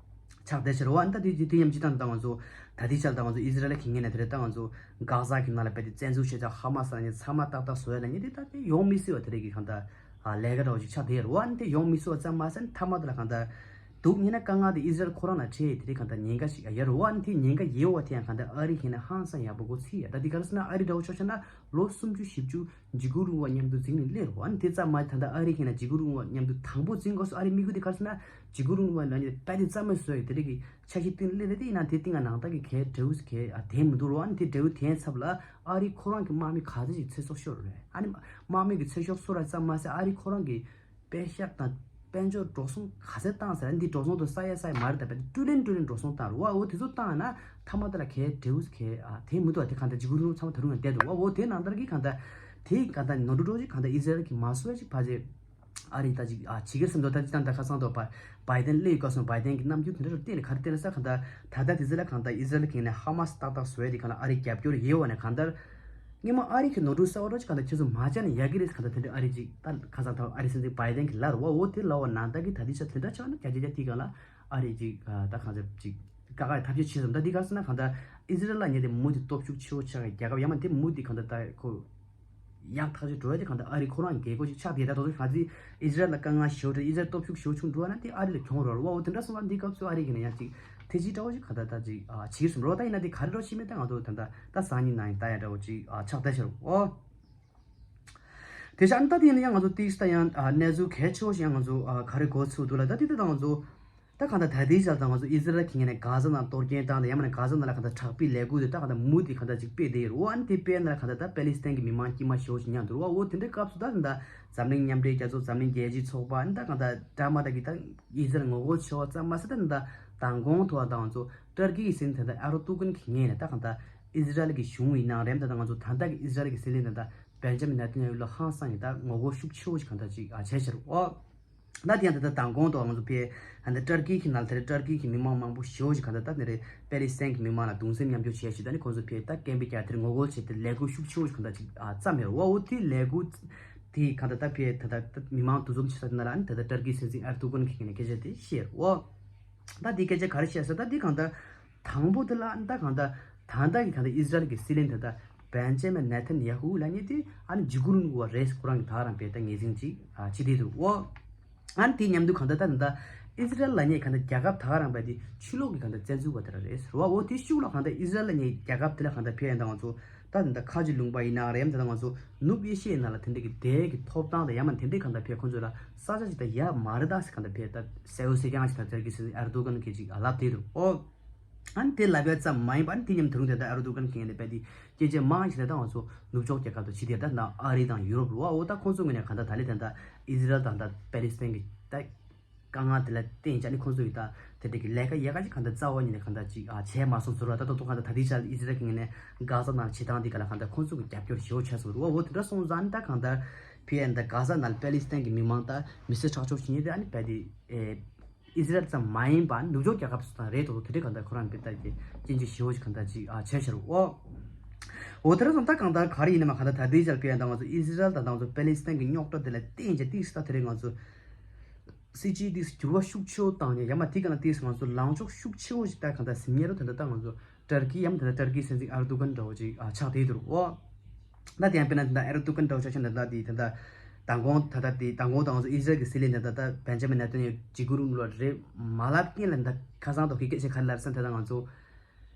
ཆགས་བསྡད་ཤག་རེད་བ། ཨ་ནི་ད་དེ་དེ་དེ་ཡང་སྤྱིར་བཏང་ད་ང་ཚོ་ད་ལྟའི་ཆར་ད་ང་ཚོ་ཨི་ཟི་རལ་གྱི་ངོས་ནས་དེ་རེད། ད་ང་ཚོ་གྷ་ཟ་གི་ནང་ལ་རྦད་དེ་བཙན་འཛུལ་བྱས་ཙང་ཧ་མ་སི་ནས་ཚང་མ་ཏག་ཏག་བཟོ་ཡ་ལ་ངས་དེ་ད་དེ་ཡོང་མི་སྲིད་པ་དེ་རེད་གི་གང་ལྟར་ལས་ཀ་འདྲ་བོ་ཞིག་ཆགས་བསྡད་ཡོད་རེད་བ། ཨ་ནི་དེ་ཡོང་མི་སྲིད་པ་ཙམ་མ་ཟད་མཐའ་མ་དེ་ལ་གང་ལྟར་འདུག་ཉེ་ན་དཀའ་ངལ་དེ་ཨི་ཟི་རལ་ཁོ་རང་ལ་འཕྲད་དེ་རེད། གང་ལྟར་ཉེན་ཁ་ཞིག་ཡོད་རེད་བ། ཨ་ནི་དེ་ཉེན་ཁ་ཡོད་པ་དེ་ཡང་གང་ལྟར་ཨ་རི་ཁེ་ནས་ཧང་སང་ཡག་པོ་འགོ་ཚུགས་ཡ། ད་དེ་ག་རེ་ཟེར་ན་ཨ་རི་འདྲ་བོ་ཆོག་ཆོག་ན་ལོ་སུམ་ཅུ་བཞི་བཅུ་འཇིགས་སྐུལ་རིང་པོ་མཉམ་དུ་འཛིང་ནས་སླེབས་རེད་བ། ཨ་ནི་དེ་ཙམ་མ་ད་ལྟ་ཨ་རི་ཁེ་ནས་འཇིགས་སྐུལ་རིང་པོ་མཉམ་དུ་དང་པོ་འཛིང་དགོས་སོ། ཨ་རི་དམིགས་ཡུལ་དེ་ག་རེ་ཟེར་ན་འཇིགས་སྐུལ་རིང་པོ་ལ་ནི་དཔེ་དེ་རྩ་མེད་བཟོ་ཡི་དེ་རིགས་ཀྱི་འཆར་གཞི་བཏིང་སླེབས་རེད། དེ་ཡིན་ན་དེ་སྟེང་ང་ནང་ལྟར་གྱི་གའི་འབྲས་བུ་གའི་ཨ་དེ་མི་འདུག་རོ། ཨ་ནི་དེ་འབྲས་བུ་དེའི་ཚབ་ལ་ཨ་རི་ཁོ་རང་གི་དམག་མི་ག་ཚོད་ཅིག་ཚེ་སྲོག་ཤོར་རེད། ཨ་ནི་དམག་མི་གི་ཚེ་སྲོག་ཤོར་བ་ཙམ་མ་ཟད་ཨ་རི་ཁོ་རང་གི་དཔེ་ཤག་དང་དཔལ་འབྱོར་འགྲོ་སོང་ག་ཚད་བཏང་ཟེར་ན་འདི་འགྲོ་སོང་དུ་ས་ཡ་ས་ཡ་མ་རེད། ད་དཔེ་ཀྲུ་ལེན་ཀྲུ་ལེན་འགྲོ་སོང་བཏང་རེད་བ། འོ་དེ་ཚོ་བཏང་ན་མཐའ་མ་དེ་ལ་གའི་འབྲས་བུ་གའི་ཨ་དེ་མི་འདུག་བ། དེ་གང་ལྟར་འཇིགས་སྐུལ་རིང་པོ་ཚང་མ་ད་རུང་ཡང་བསྡད་འདུག་བ། འོ་དེ་ནང་ལྟར་གྱི་གང་ལྟར་དེ་གང་ལྟར་ནོར་འཁྲུལ་འགྲོ་ཅིག་གང་ལྟར་ཨི་ཟི་རལ་གྱིས་མ་བཟོ་བ་ཅིག་ཕལ་ཆེར་ཨ་རི་ད་ཅིག་ཨ་བྱེད་ཀྱི་སེམས་འདུག་ད་ཅི་ད་ད་ཁ་སང་དུ་བ་བྷའི་ཌེན་སླེབས་ཡོད་སྐབས་སུ་བྷའི་ཌེན་གྱི་རྣམ་འགྱུར་དེ་འདྲ་རུ་བལྟས་ནས་ག་རེ་བལྟས་ན་ས་གང་ལྟར་ད་ལྟ་དེ་ཚོ་ལ་གང་ལྟར་ཨི་ཟི་རལ་གྱི་ངོས་ནས་ཧ་མ་སི་ཏག་ཏག་བཟོ་ཡ་དེ་གང་ལ་ཨ་རི་རྒྱབ་སྐྱོར་ཡོད་བ་ནས་གང་ལྟར་སྔོན་མ་ཨ་རི་གི་ནོར་འཁྲུལ་གསར་པ་འདྲ་ཅིག་གང་ལྟར་ཁྱེད་ཚོ་མ་བྱས་ན་ཡག་གི་རེད། གང་ལྟར་དེ་འདྲ་ཨ་རི་ཅིག་ད་ཁ་སང་ད་ཨ་རི་སྲིད་འཛིན་བྷའི་ཌེན་གྱིས་ལབ་རེད་བ། འོ་དེ་ལབ་པ་ནང་ལྟར་གྱི་ད་ལྟའི་ཆར་དེ་འདྲ་ཆགས་ན་བརྒྱ་ཆ་བརྒྱ་དེ་གང་ལ་ཨ་རི་ཅིག་ད་གང་ལྟར་ཅིག་དཀའ་ཁག་ཐབས་ཤེས་བྱེད་བསམ། ད་འདི་ག་རེ་ཟེར་ན་གང་ལྟར་ ཨི་ཟི་རལ་ལབ་མཁན་དེ་མུ་མཐུད་སྟོབས་ཤུགས་ཆེ་བོ་ཆགས་པའི་རྒྱལ་ཁབ་ཡང་མ་དེ་མུ་མཐུད་གང་ལྟར་ད་ཁོ་ཡག་ཐག་ཆོད་འགྲོ་ཡ་དེ་གང་ལྟར་ཨ་རི་ཁོ་རང་རྒྱལ་སྒོ་ཞིག་ཆགས་བསྡད་ད། དོ་དོ་ག་ཚོད་ཨི་ཟི་རལ་ལ་དཀའ་ངལ་ཞེ་པོ་འཕྲད། ཨི་ཟི་རལ་སྟོབས་ཤུགས་ཞེ་པོ་ཆུང་འགྲོ་ན་དེ་ཨ་རི་ལ་གྱོང་རག་རེད་བ། འོ་དེ་འདྲ་སོང་ཙང་འདི་སྐབས་སུ་ཨ་རི་གིས་ནི་ཡང་ཅིག་ཐེ་ཇུས་འདྲ་བོ་ཞིག་གང་ལྟར་ད་ཅིག་ཨ་བྱེད་ཀྱི་རེད་བསམ་རེད་བ། ད་ཡིན་ན་དེ་ག་རེ་འདྲ་བོ་ཞིག་མེད་ད་ང་ཚོ་ད་ལྟ་ད་སང་ཉིན་ནང་ཡིན་ད་ཡ་འདྲ་བོ་ཅིག་ཨ་ཆགས་བསྡད་ཤག་རེད་བ། དེ་བཞིན་ད་དེ་ཡིན་ན་ཡང་ང་ཚོ་ཏིག་ད་ཡང་ཨ་གནས་ཚུལ་གལ་ཆེ་བོ་ཞིག་ཡང་ང་ཚོ་ཨ་ག་རེ་གོ་ཚུལ་འདུག་ལ། ད་དེ་ད་ང་ཚོ་ད་གང་ལྟར་ད་ལྟའི་ཆར་ད་ང་ཚོ་ཨི་ཟི་རལ་གྱི་ངོས་ནས་གྷ་ཟ་ནང་གཏོར་སྐྱོན་བཏང་དང་ཡང་མིན་ན་གྷ་ཟ་ནང་ལ་གང་ལྟར་དྲག་པོའི་ལས་འགུལ་དེ་ད་གང་ལྟར་མུ་མཐུད་གང་ལྟར་ཅིག་སྤེལ་བསྡད་ཡོད་རེད་བ། ཨ་ནི་དེ་སྤེལ་ན་གང་ལྟར་ད་པེ་ལི་སི་ཐན་གྱི་མི་མང་དཀྱུས་མ་ཞེ་པོ་ཞིག་མྱངས་འདུག་རེད་བ། འོ་དེ་འདྲའི་སྐབས་སུ་ད་ད་འཛམ་གླིང་མཉམ་འབྲེལ་རྒྱལ་ཚོགས་འཛམ་གླིང་རྒྱལ་སྤྱིའི་ཚོགས་པ་ཨ་ནི་ད་གང་ལྟར་འདྲ་མ་འདྲ་གི་ད་ཨི་ཟི་རལ་ངོ་རྒོལ་བྱེད་པ་ཙམ་མ་ཟད་ད་ད་མདང་དགོང་ཐོག་ད་ང་ཚོ་ཏུར་ཀི་གི་སྲིད་འཛིན་ད་ཨེར་དོ་གྷན་གྱི་ངོས་ནས་ད་གང་ལྟར་ཨི་ཟི་རལ་གྱི་གཞུང་ཡིན་ནའང་རེད། ད་ད་ང་ཚོ་ད་ལྟ་གི་ཨི་ཟི་རལ་གྱི་སྲིད་བློན་ད་ད་བེན་ཇ་མིན་ནེ་ཐན་ཡ་ཧུ་ལ་ཧང་སང་གི་ད་ངོ་རྒོལ་ཤུགས་ཆེ་བོ་ཞིག་གང་ལྟར་ཅིག་ཨ་བྱས་ཤག་རེད་བ། ད་དེ་ཡང་ད་ལྟ་མདང་དགོང་དུ་ང་ཚོ་ཕེ་ཧན་ད་ཏུར་ཀི་གི་ནང་དེར་ཏུར་ཀི་གི་མི་མང་མང་པོ་ཞེ་པོ་ཞིག་གང་ལྟར་ད་དེ་རེད་པེ་ལི་སི་ཐན་གི་མི་མང་ལ་གདུང་སེམས་མཉམ་སྐྱེད་བྱས་ཤིག་ད་ནི་ཁོང་ཚོ་ཕེ་ད་སྐད་འབོད་རྒྱག་དེར་ངོ་རྒོལ་བྱས་ཏེ་ལས་འགུལ་ཤུགས་ཆེ་བོ་ཞིག་གང་ལྟར་ཅིག་ཨ་བརྩམས་ཡོད་རེད་བ། འོ་དེ་ལས་འགུལ་དེ་གང་ལྟར་ད་ཕེ་ད་ལྟ་མི་མང་འདུ་འཛོམས་བྱེད་ས་དེ་ན་ལ་ནི་ད་ལྟ་ཏུར་ཀི་སྲིད་འཛིན་ཨེར་དོ་གྷན་གྱི་ངོས་ནས་སྐད་ཆ་དེ་བཤད་རེད་བ། ད་དེ་སྐད་ཆ་ག་རེ་བཤད་ཟེར་ད་དེ་གང་ལྟར། དང་པོ་དེ་ལ་ད་གང་ལྟར་ད་ལྟ་གི་གང་ལྟར་ཨི་ཟི་རལ་གྱི་སྲིད་བློན་ད་ལྟ་བེན་ཇ་མིན་ནེ་ཐན་ཡ་ཧུ་ལབ་མཁན་དེ་ཨ་ནི་འཇིགས་སྐུལ་རིང་ལུགས་པ་རེད། ཁོ་རང་གི་ད་རང་དཔེ་ད་ངོས་འཛིན་ཅིག་ཨ་བྱེད་བསྡད་འདུག་འོ། ཨ་ནི་དེ་མཉམ་དུ་གང་ལྟར་ད་ད་ལྟ་ཨི་ཟི་རལ་ལབ་མཁན་གང་ལྟར་རྒྱལ་ཁབ་ད་ག་རང་པ་དེ་ཕྱི་ལོགས་ཀྱི་གང་ལྟར་བཙན་འཛུལ་བ་དེ་རང་རེད་ཟེར་བ། འོ་དེ་ཤུགས་ལ་གང་ལྟར་ཨི་ཟི་རལ་ལབ་མཁན་རྒྱལ་ཁབ་དེ་ལ་གང་ལྟར་ཕེ་ཡན་ད་ང་ཚོ་ད་ད་ལྟ་ཁ་ཆེ་ལུང་པ་ཡིན་ན་རེད། ད་ལྟ་ང་ཚོ་ནུབ་ཨེ་ཤི་ཡའི་ནང་ལ་དེ་འདྲ་གི་དེ་གི་ཐོབ་ཐང་དང་ཡང་མིན་དེ་འདྲའི་གང་ལྟར་ཕེ་ཁོང་ཚོ་ལ་ས་ཆ་ཅིག་ད་ཡ་མ་རེད་ད་ཟེར་གང་ལྟར་ཕེ་ད་གསལ་པོ་གསལ་རྐྱང་ཞིག་ད་ཏུར་ཀི་སྲིད་འཛིན་ཨེར་དོ་གྷན་གྱིས་ཅིག་ལབ་བསྡད་འདུག་ཨོ། ཨ་ནི་དེ་ལབ་ཡ་ཙམ་མ་ཡིན་པ་ཨ་ནི་དེ་མཉམ་དུ་རུང་དེ་ད་ཨེར་དོ་གྷན་གྱིས་ངས་ནས་པ་དེ་སྐད་ཆ་མང་ཞིག་ད་ང་ཚོ་ནུབ་ཕྱོགས་རྒྱལ་ཁབ་དང་ཕྱི་དེ་ད་ནང་ཨ་རི་དང་ཡུ་རོབ་རུ་བ། འོ་ད་ཁོང་ཚོ་ངོས་ནས་གང་ལྟར་ད་ལེ་ད་ད་ཨི་ཟི་རལ་དང་ད་པེ་ལི་སི་ཐན་གྱི་ད་དཀའ་ངལ་དེ་ལ་བརྟེན་བྱས་ནས་ཁོང་ཚོ་ཡི་ད་དེ་འདྲ་གི་ལས་ཀ་ཡག་ག་ཅིག་གང་ལྟར་རྩ་བ་ཉིད་ནས་གང་ལྟར་ཅིག་ཨ་བྱས་མ་སོང་ཟེར་བ། ད་ད་དུང་གང་ལྟར་ད་ལྟའི་ཆར་ཨི་ཟི་རལ་གྱི་ངོས་ནས་གྷ་ཟ་ནང་བྱེད་སྟངས་འདི་ག་ལ་གང་ལྟར་ཁོང་ཚོ་གི་རྒྱབ་སྐྱོར་ཞེ་པོ་བྱས་སོང་རུ་བ། འོ་དེ་འདྲ་སོང་ཙང་ད་གང་ལྟར་ཕི་ཨེན་ད་གྷ་ཟ་ནང་པེ་ལི་སི་ཐན་གྱི་མི་མང་ད་མི་སེར་ཁྲག་སྦྱོར་བྱེད་མཁན་དེ་ཨ་ནི་པ་དེ་ཨེ། ཨི་ཟི་རལ་ཙམ་མ་ཡིན་པ་ནུབ་ཕྱོགས་རྒྱལ་ཁབ་སུ་དང་རེད་དོ། དེ་འདྲའི་གང་ལྟར་ཁོ་རང་གི་ད་གི་སྐྱོན་བརྗོད་ཞེ་པོ་ཞིག་གང་ལྟར་ཅིག་ཨ་བྱས་ཤར་འོ། འོ་དེ་ར་སོང་ད་གང་ལྟར་ག་རེ་ཡིན་ན་མ་གང་ལྟར་ད་ལྟའི་ཆར་ཕེ་ཡན་ད་ང་ཚོ་ཨི་ཟི་རལ་དང་ད་ང་ཚོ་པེ་ལི་སི་ཐན་གྱི་རྙོག་དྲ་དེ་ལ་བརྟེན་བྱས་ཏིག་སི་ད་དེ་རིང་ང་ཚོ་སྲིད་ཇུས་ཏིག་སི་འགྱུར་བ་ཤུགས་ཆེ་བོ་བཏང་ནས་ཡང་མ་དེ་ག་ན་ཏིག་སི་ང་ཚོ་ལངས་ཕྱོགས་ཤུགས་ཆེ་བོ་ཞིག་ད་གང་ལྟར་ཟིན་ཉེ་རོ། དེ་འདྲ་ད་ང་ཚོ་ཏུར་ཀི་ཡང་མ་དེ་འདྲ་ཏུར་ཀི་སྲིད་འཛིན་ཨེར་དོ་གྷན་འདྲ་བོ་ཅིག་ཨ་ཆགས་བསྡད་འདུག་འོ། ད་དེ་ཡང་དཔེར་ན་ད་ལྟ་ཨེར་དོ་གྷན་འདྲ་བོ་ཆ་བཞག་ན་ད་ལྟ་དེ་ད་ལྟ་མདང་དགོང་ད་ལྟ་དེ་མདང་དགོང་ད་ང་ཚོ་ཨི་ཟི་རལ་གྱི་སྲིད་བློན་ད་ལྟ་ད་བེན་ཇ་མིན་ནེ་ཐན་ཡ་ཧུ་འཇིགས་སྐུལ་རིང་ལུགས་རེད་མ་ལབ་རྐྱེན་ལ་ད་ཁ་སང་ཐོག་གི་སྐད་ཆ་ག་རེ་ལབ་སོང་ད་ལྟ་ང་ཚོ་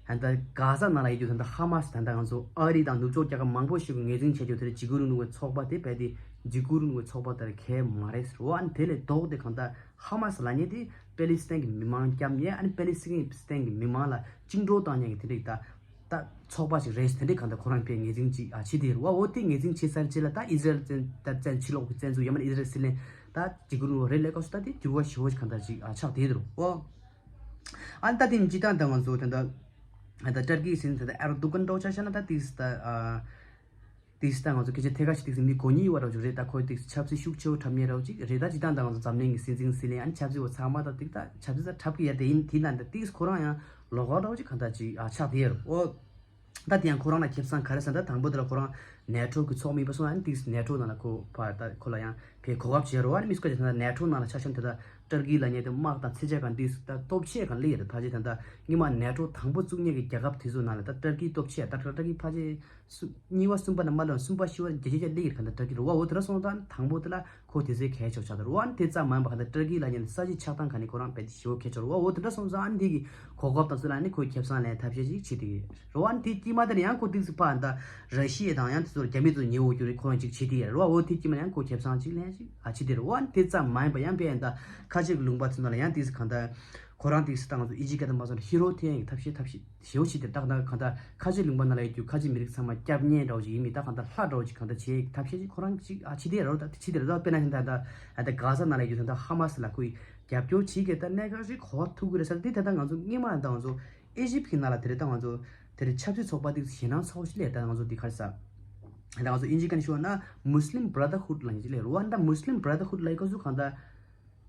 ད་ལྟ་གྷ་ཟ་ནང་ལ་ཡོད་རྒྱུ་ད་ལྟ་ཧ་མ་སི་ད་ལྟ་ང་ཚོ་ཨ་རི་དང་ནུབ་ཕྱོགས་རྒྱལ་ཁབ་མང་པོ་ཞིག་གིས་ངོས་འཛིན་བྱེད་རྒྱུ་དེ་འཇིགས་སྐུལ་རིང་ལུགས་པའི་ཚོགས་པ་དེ་རྦད་དེ་འཇིགས་སྐུལ་རིང་ལུགས་པའི་ཚོགས་པ་དེ་ལས་གལ་མ་རེད་ཟེར་བ། ཨ་ནི་དེ་ལས་ལྡོག་སྟེ་གང་ལྟར་ཧ་མ་སི་ལབ་མཁན་དེ་པེ་ལི་སི་ཐན་གྱི་མི་མང་སྐྱབས་མཁན་ཨ་ནི་པེ་ལི་སི་ཐན་གྱི་མི་མང་ལ་བཅིངས་འགྲོལ་བཏང་མཁན་གྱི་དེ་འདྲ་གི་ད། ད་ཚོགས་པ་ཞིག་རེད་དེ་འདྲའི་གང་ལྟར་ཁོ་རང་ཕའི་ངོས་འཛིན་ཅིག་ཨ་བྱེད་དེ་རེད་བ། འོ་དེ་ངོས་འཛིན་བྱེད་ཚར་རྗེས་ལ་ད་ཨི་ཟི་རལ་བཙན་ད་བཙན་ཕྱི་ལོགས་ཀྱི་བཙན་འཛུལ་ཡང་མིན་ཨི་ཟི་རལ་སྲིད་བློན་ད་འཇིགས་སྐུལ་རིང་ལུགས་རེད་ལས་སྐབས་སུ་ད་དེ་འགྱུར་བ་ཞེ་པོ་ཞིག་གང་ལྟར་ཅིག་ཨ་ཆགས་བསྡད་འདུག་འོ། ཨ་ད་དེ་སྤྱིར་བཏང་ད་ང་ཚོ་ད་ད་ད་ཏུར་ཀི་སྲིད་འཛིན་ད་ད་ཨེར་དོ་གྷན་འདྲ་བོ་ཆ་བཞག་ན་ད་དེ་ད་ཨ། དེ་ད་ང་ཚོ་སྐད་ཆ་ཐད་ཀར་ཞིག་དེ་མི་གོ་ཉིད་བ་འདྲ་བོ་ཅིག་རེད། ད་ཁོ་དེ་ཆབ་སྲིད་ཤུགས་ཆེ་བོ་འཁྲབ་མཁན་འདྲ་བོ་ཅིག་རེད། ད་སྤྱིར་བཏང་ད་ང་ཚོ་འཛམ་གླིང་གི་སྲིད་འཛིན་སྲིད་བློན་ཨ་ནི་ཆབ་སྲིད་བ་ཚང་མ་ད་དེ་ད་ཆབ་སྲིད་ད་འཁྲབ་ཀྱི་ཡ་དེ་ཡིན། དེ་ན་ད་དེ་ཁོ་རང་ཡང་ལོགས་ཀ་འདྲ་བོ་ཅིག་གང་ལྟར་ཅིག་ཨ་ཆགས་བསྡད་ཡོད་རེད། འོ། ད་དེ་ཡང་ཁོ་རང་ལ་ཁེ་བཟང་ག་རེ་ཟེར་ན་ད་དང་པོ་དེ་ལ་ཁོ་རང་ནེ་ཊོ་གི་ཚོགས་མི་ཡིན་པ་སོང་ཨ་ནི་དེ་ནེ་ཊོ་ནང་ལ་ཁོ་ཕར་ད་ཁོ་ལ་ཡང་ཕའི་གོ་སྐབས་བྱེད་རོགས་ཨ་ནི་མི་སྐོར་ཅིག་ད་ནེ་ཊོ་ནང་ལ་ཆ་བཞག་ན་ད་ད་ཏུར་ཀི་ལབ་མཁན་དེ་དམག་དང་ཚད་ཆེ་གང་དེ་ད་སྟོབས་ཆེ་གང་སླེབས་ཡོད་རེད། ཕལ་ཆེར་ད་ད་སྔོན་མ་ནེ་ཊོ་དང་པོ་བཙུགས་མཁན་གྱི་རྒྱལ་ཁབ་དེ་ཚོ་ནང་ལ་ད་ཏུར་ཀི་སྟོབས་ཆེ་ད་ད་ཏུར་ཀི་ཕལ་ཆེར་སུ་གཉིས་པ་གསུམ་པ་ནས་མར་ལོན་གསུམ་པ་བཞི་པ་བརྒྱད་ཅུ་གྱ་སླེབས་ཡོད་གང་ལྟར་ཏུར་ཀི་རེད་བ། འོ་དེ་འདྲ་སོང་ཙང་དང་པོ་དེ་ལ་ཁོ་དེ་ཚོའི་གལ་ཆེ་བ་ཆགས་འདུག་རེད་བ། དེ་ཙམ་མ་ཡིན་པ་གང་ལྟར་ཏུར་ཀི་ལབ་མཁན་ས་གཞི་ཆགས་སྟངས་གང་ནས་ཁོ་རང་རྦད་དེ་ཞེ་པོ་གལ་ཆེ་རེད་བ། འོ་དེ་འདྲ་སོང་ཙང་ཨ་ནི་དེ་གི་གོ་སྐབས་དང་ཚུར་ལ་ནི་ཁོའི་ཁེ་བཟང་ལེན་ཐབས་ཤེས་ཅིག་བྱེད་དེ་རེད་བ། ཨ་ནི་དེ་དཀྱིལ་མ་དེར་ཡང་ཁོ་ཏིག་ཙི་ཕར་ད་ར་ཤི་ཡ་དང་ཡང་དེ་ཚོར་རྒྱ་མི་ཚོ་ཉེ་བོ་རྒྱུ་རེད་ཁོ་རང་ཅིག་བྱེད་དེ་རེད་བ། འོ་དེ་དཀྱིལ་མ་ཡང་ཁོ་ཁེ་བཟང་ཅིག་ལེན་ཞིག་ཨ་བྱེད་དེ་རེད་བ། ཨ་ནི་དེ་ཙམ་མ་ཡིན་པ་ཡང་དཔེ་ཡང་ད་ཁ་ཆེ་གི་ལུང་པ་ཚོ་ནང་ལ་ཡང་ཏིག་ཙི་གང་ལྟར་ཁོ་རང་ཏིག་ཙི་ད་ང་ཚོ་ཨི་ཇིབ་སྐད་དུ་མ་སོང་ཧི་རོ་ཐེ་ཡང་གི་ཐབས་ཤེས་ཐབས་ཤེས་ཞེ་པོ་ཞིག་དེ་ཏག་ཏག་གང་ལྟར་ཁ་ཆེ་ལུང་པ་ནང་ལ་ཡོད་རྒྱུ་ཁ་ཆེ་མི་རིགས་ཚང་མ་སྐྱབས་གནས་འདྲ་བོ་ཞིག་ཡིན་མི་ད་གང་ལྟར་ལྷ་འདྲ་བོ་ཞིག་གང་ལྟར་བྱེད་ཐབས་ཤེས་ཅིག་ཁོ་རང་ཅིག་ཨ་བྱེད་དེ་རེད་ད་བྱེད་དེ་རེད་ད། དཔེར་ན་ད་ད་ད་གྷ་ཟ་ནང་ལ་ཡོད་ད་ཧ་མ་སི་ལ་ཁོས་རྒྱབ་སྐྱོར་བྱེད་གི་ད་གནད་འགག་ཞིག་གོ་ཐུབ་གི་རེད་ཟེར། དེ་ད་ད་ང་ཚོ་སྔོན་མ་ད་ང་ཚོ་ཨི་ཇིབ་གི་ནང་ལ་དེ་རེད་ད་ང་ཚོ་དེ་རེད་ཆབ་སྲིད་ཚོགས་པ་དེ་ཞེད་སྣང་ཚ་བོ་ཞིག་སླེབས། ད་ང་ཚོ་དེ་ག་རེ་ཟ་ད་ང་ཚོ་ཨིན་ཇི་སྐད་ནས་ཞུ་བ་ན་Muslim Brotherhood་ལབ་མཁན་ཅིག་སླེབས་རེད་བ། ད་Muslim Brotherhood་ལབ་ཡི་སྐབས་སུ་གང་ལྟར་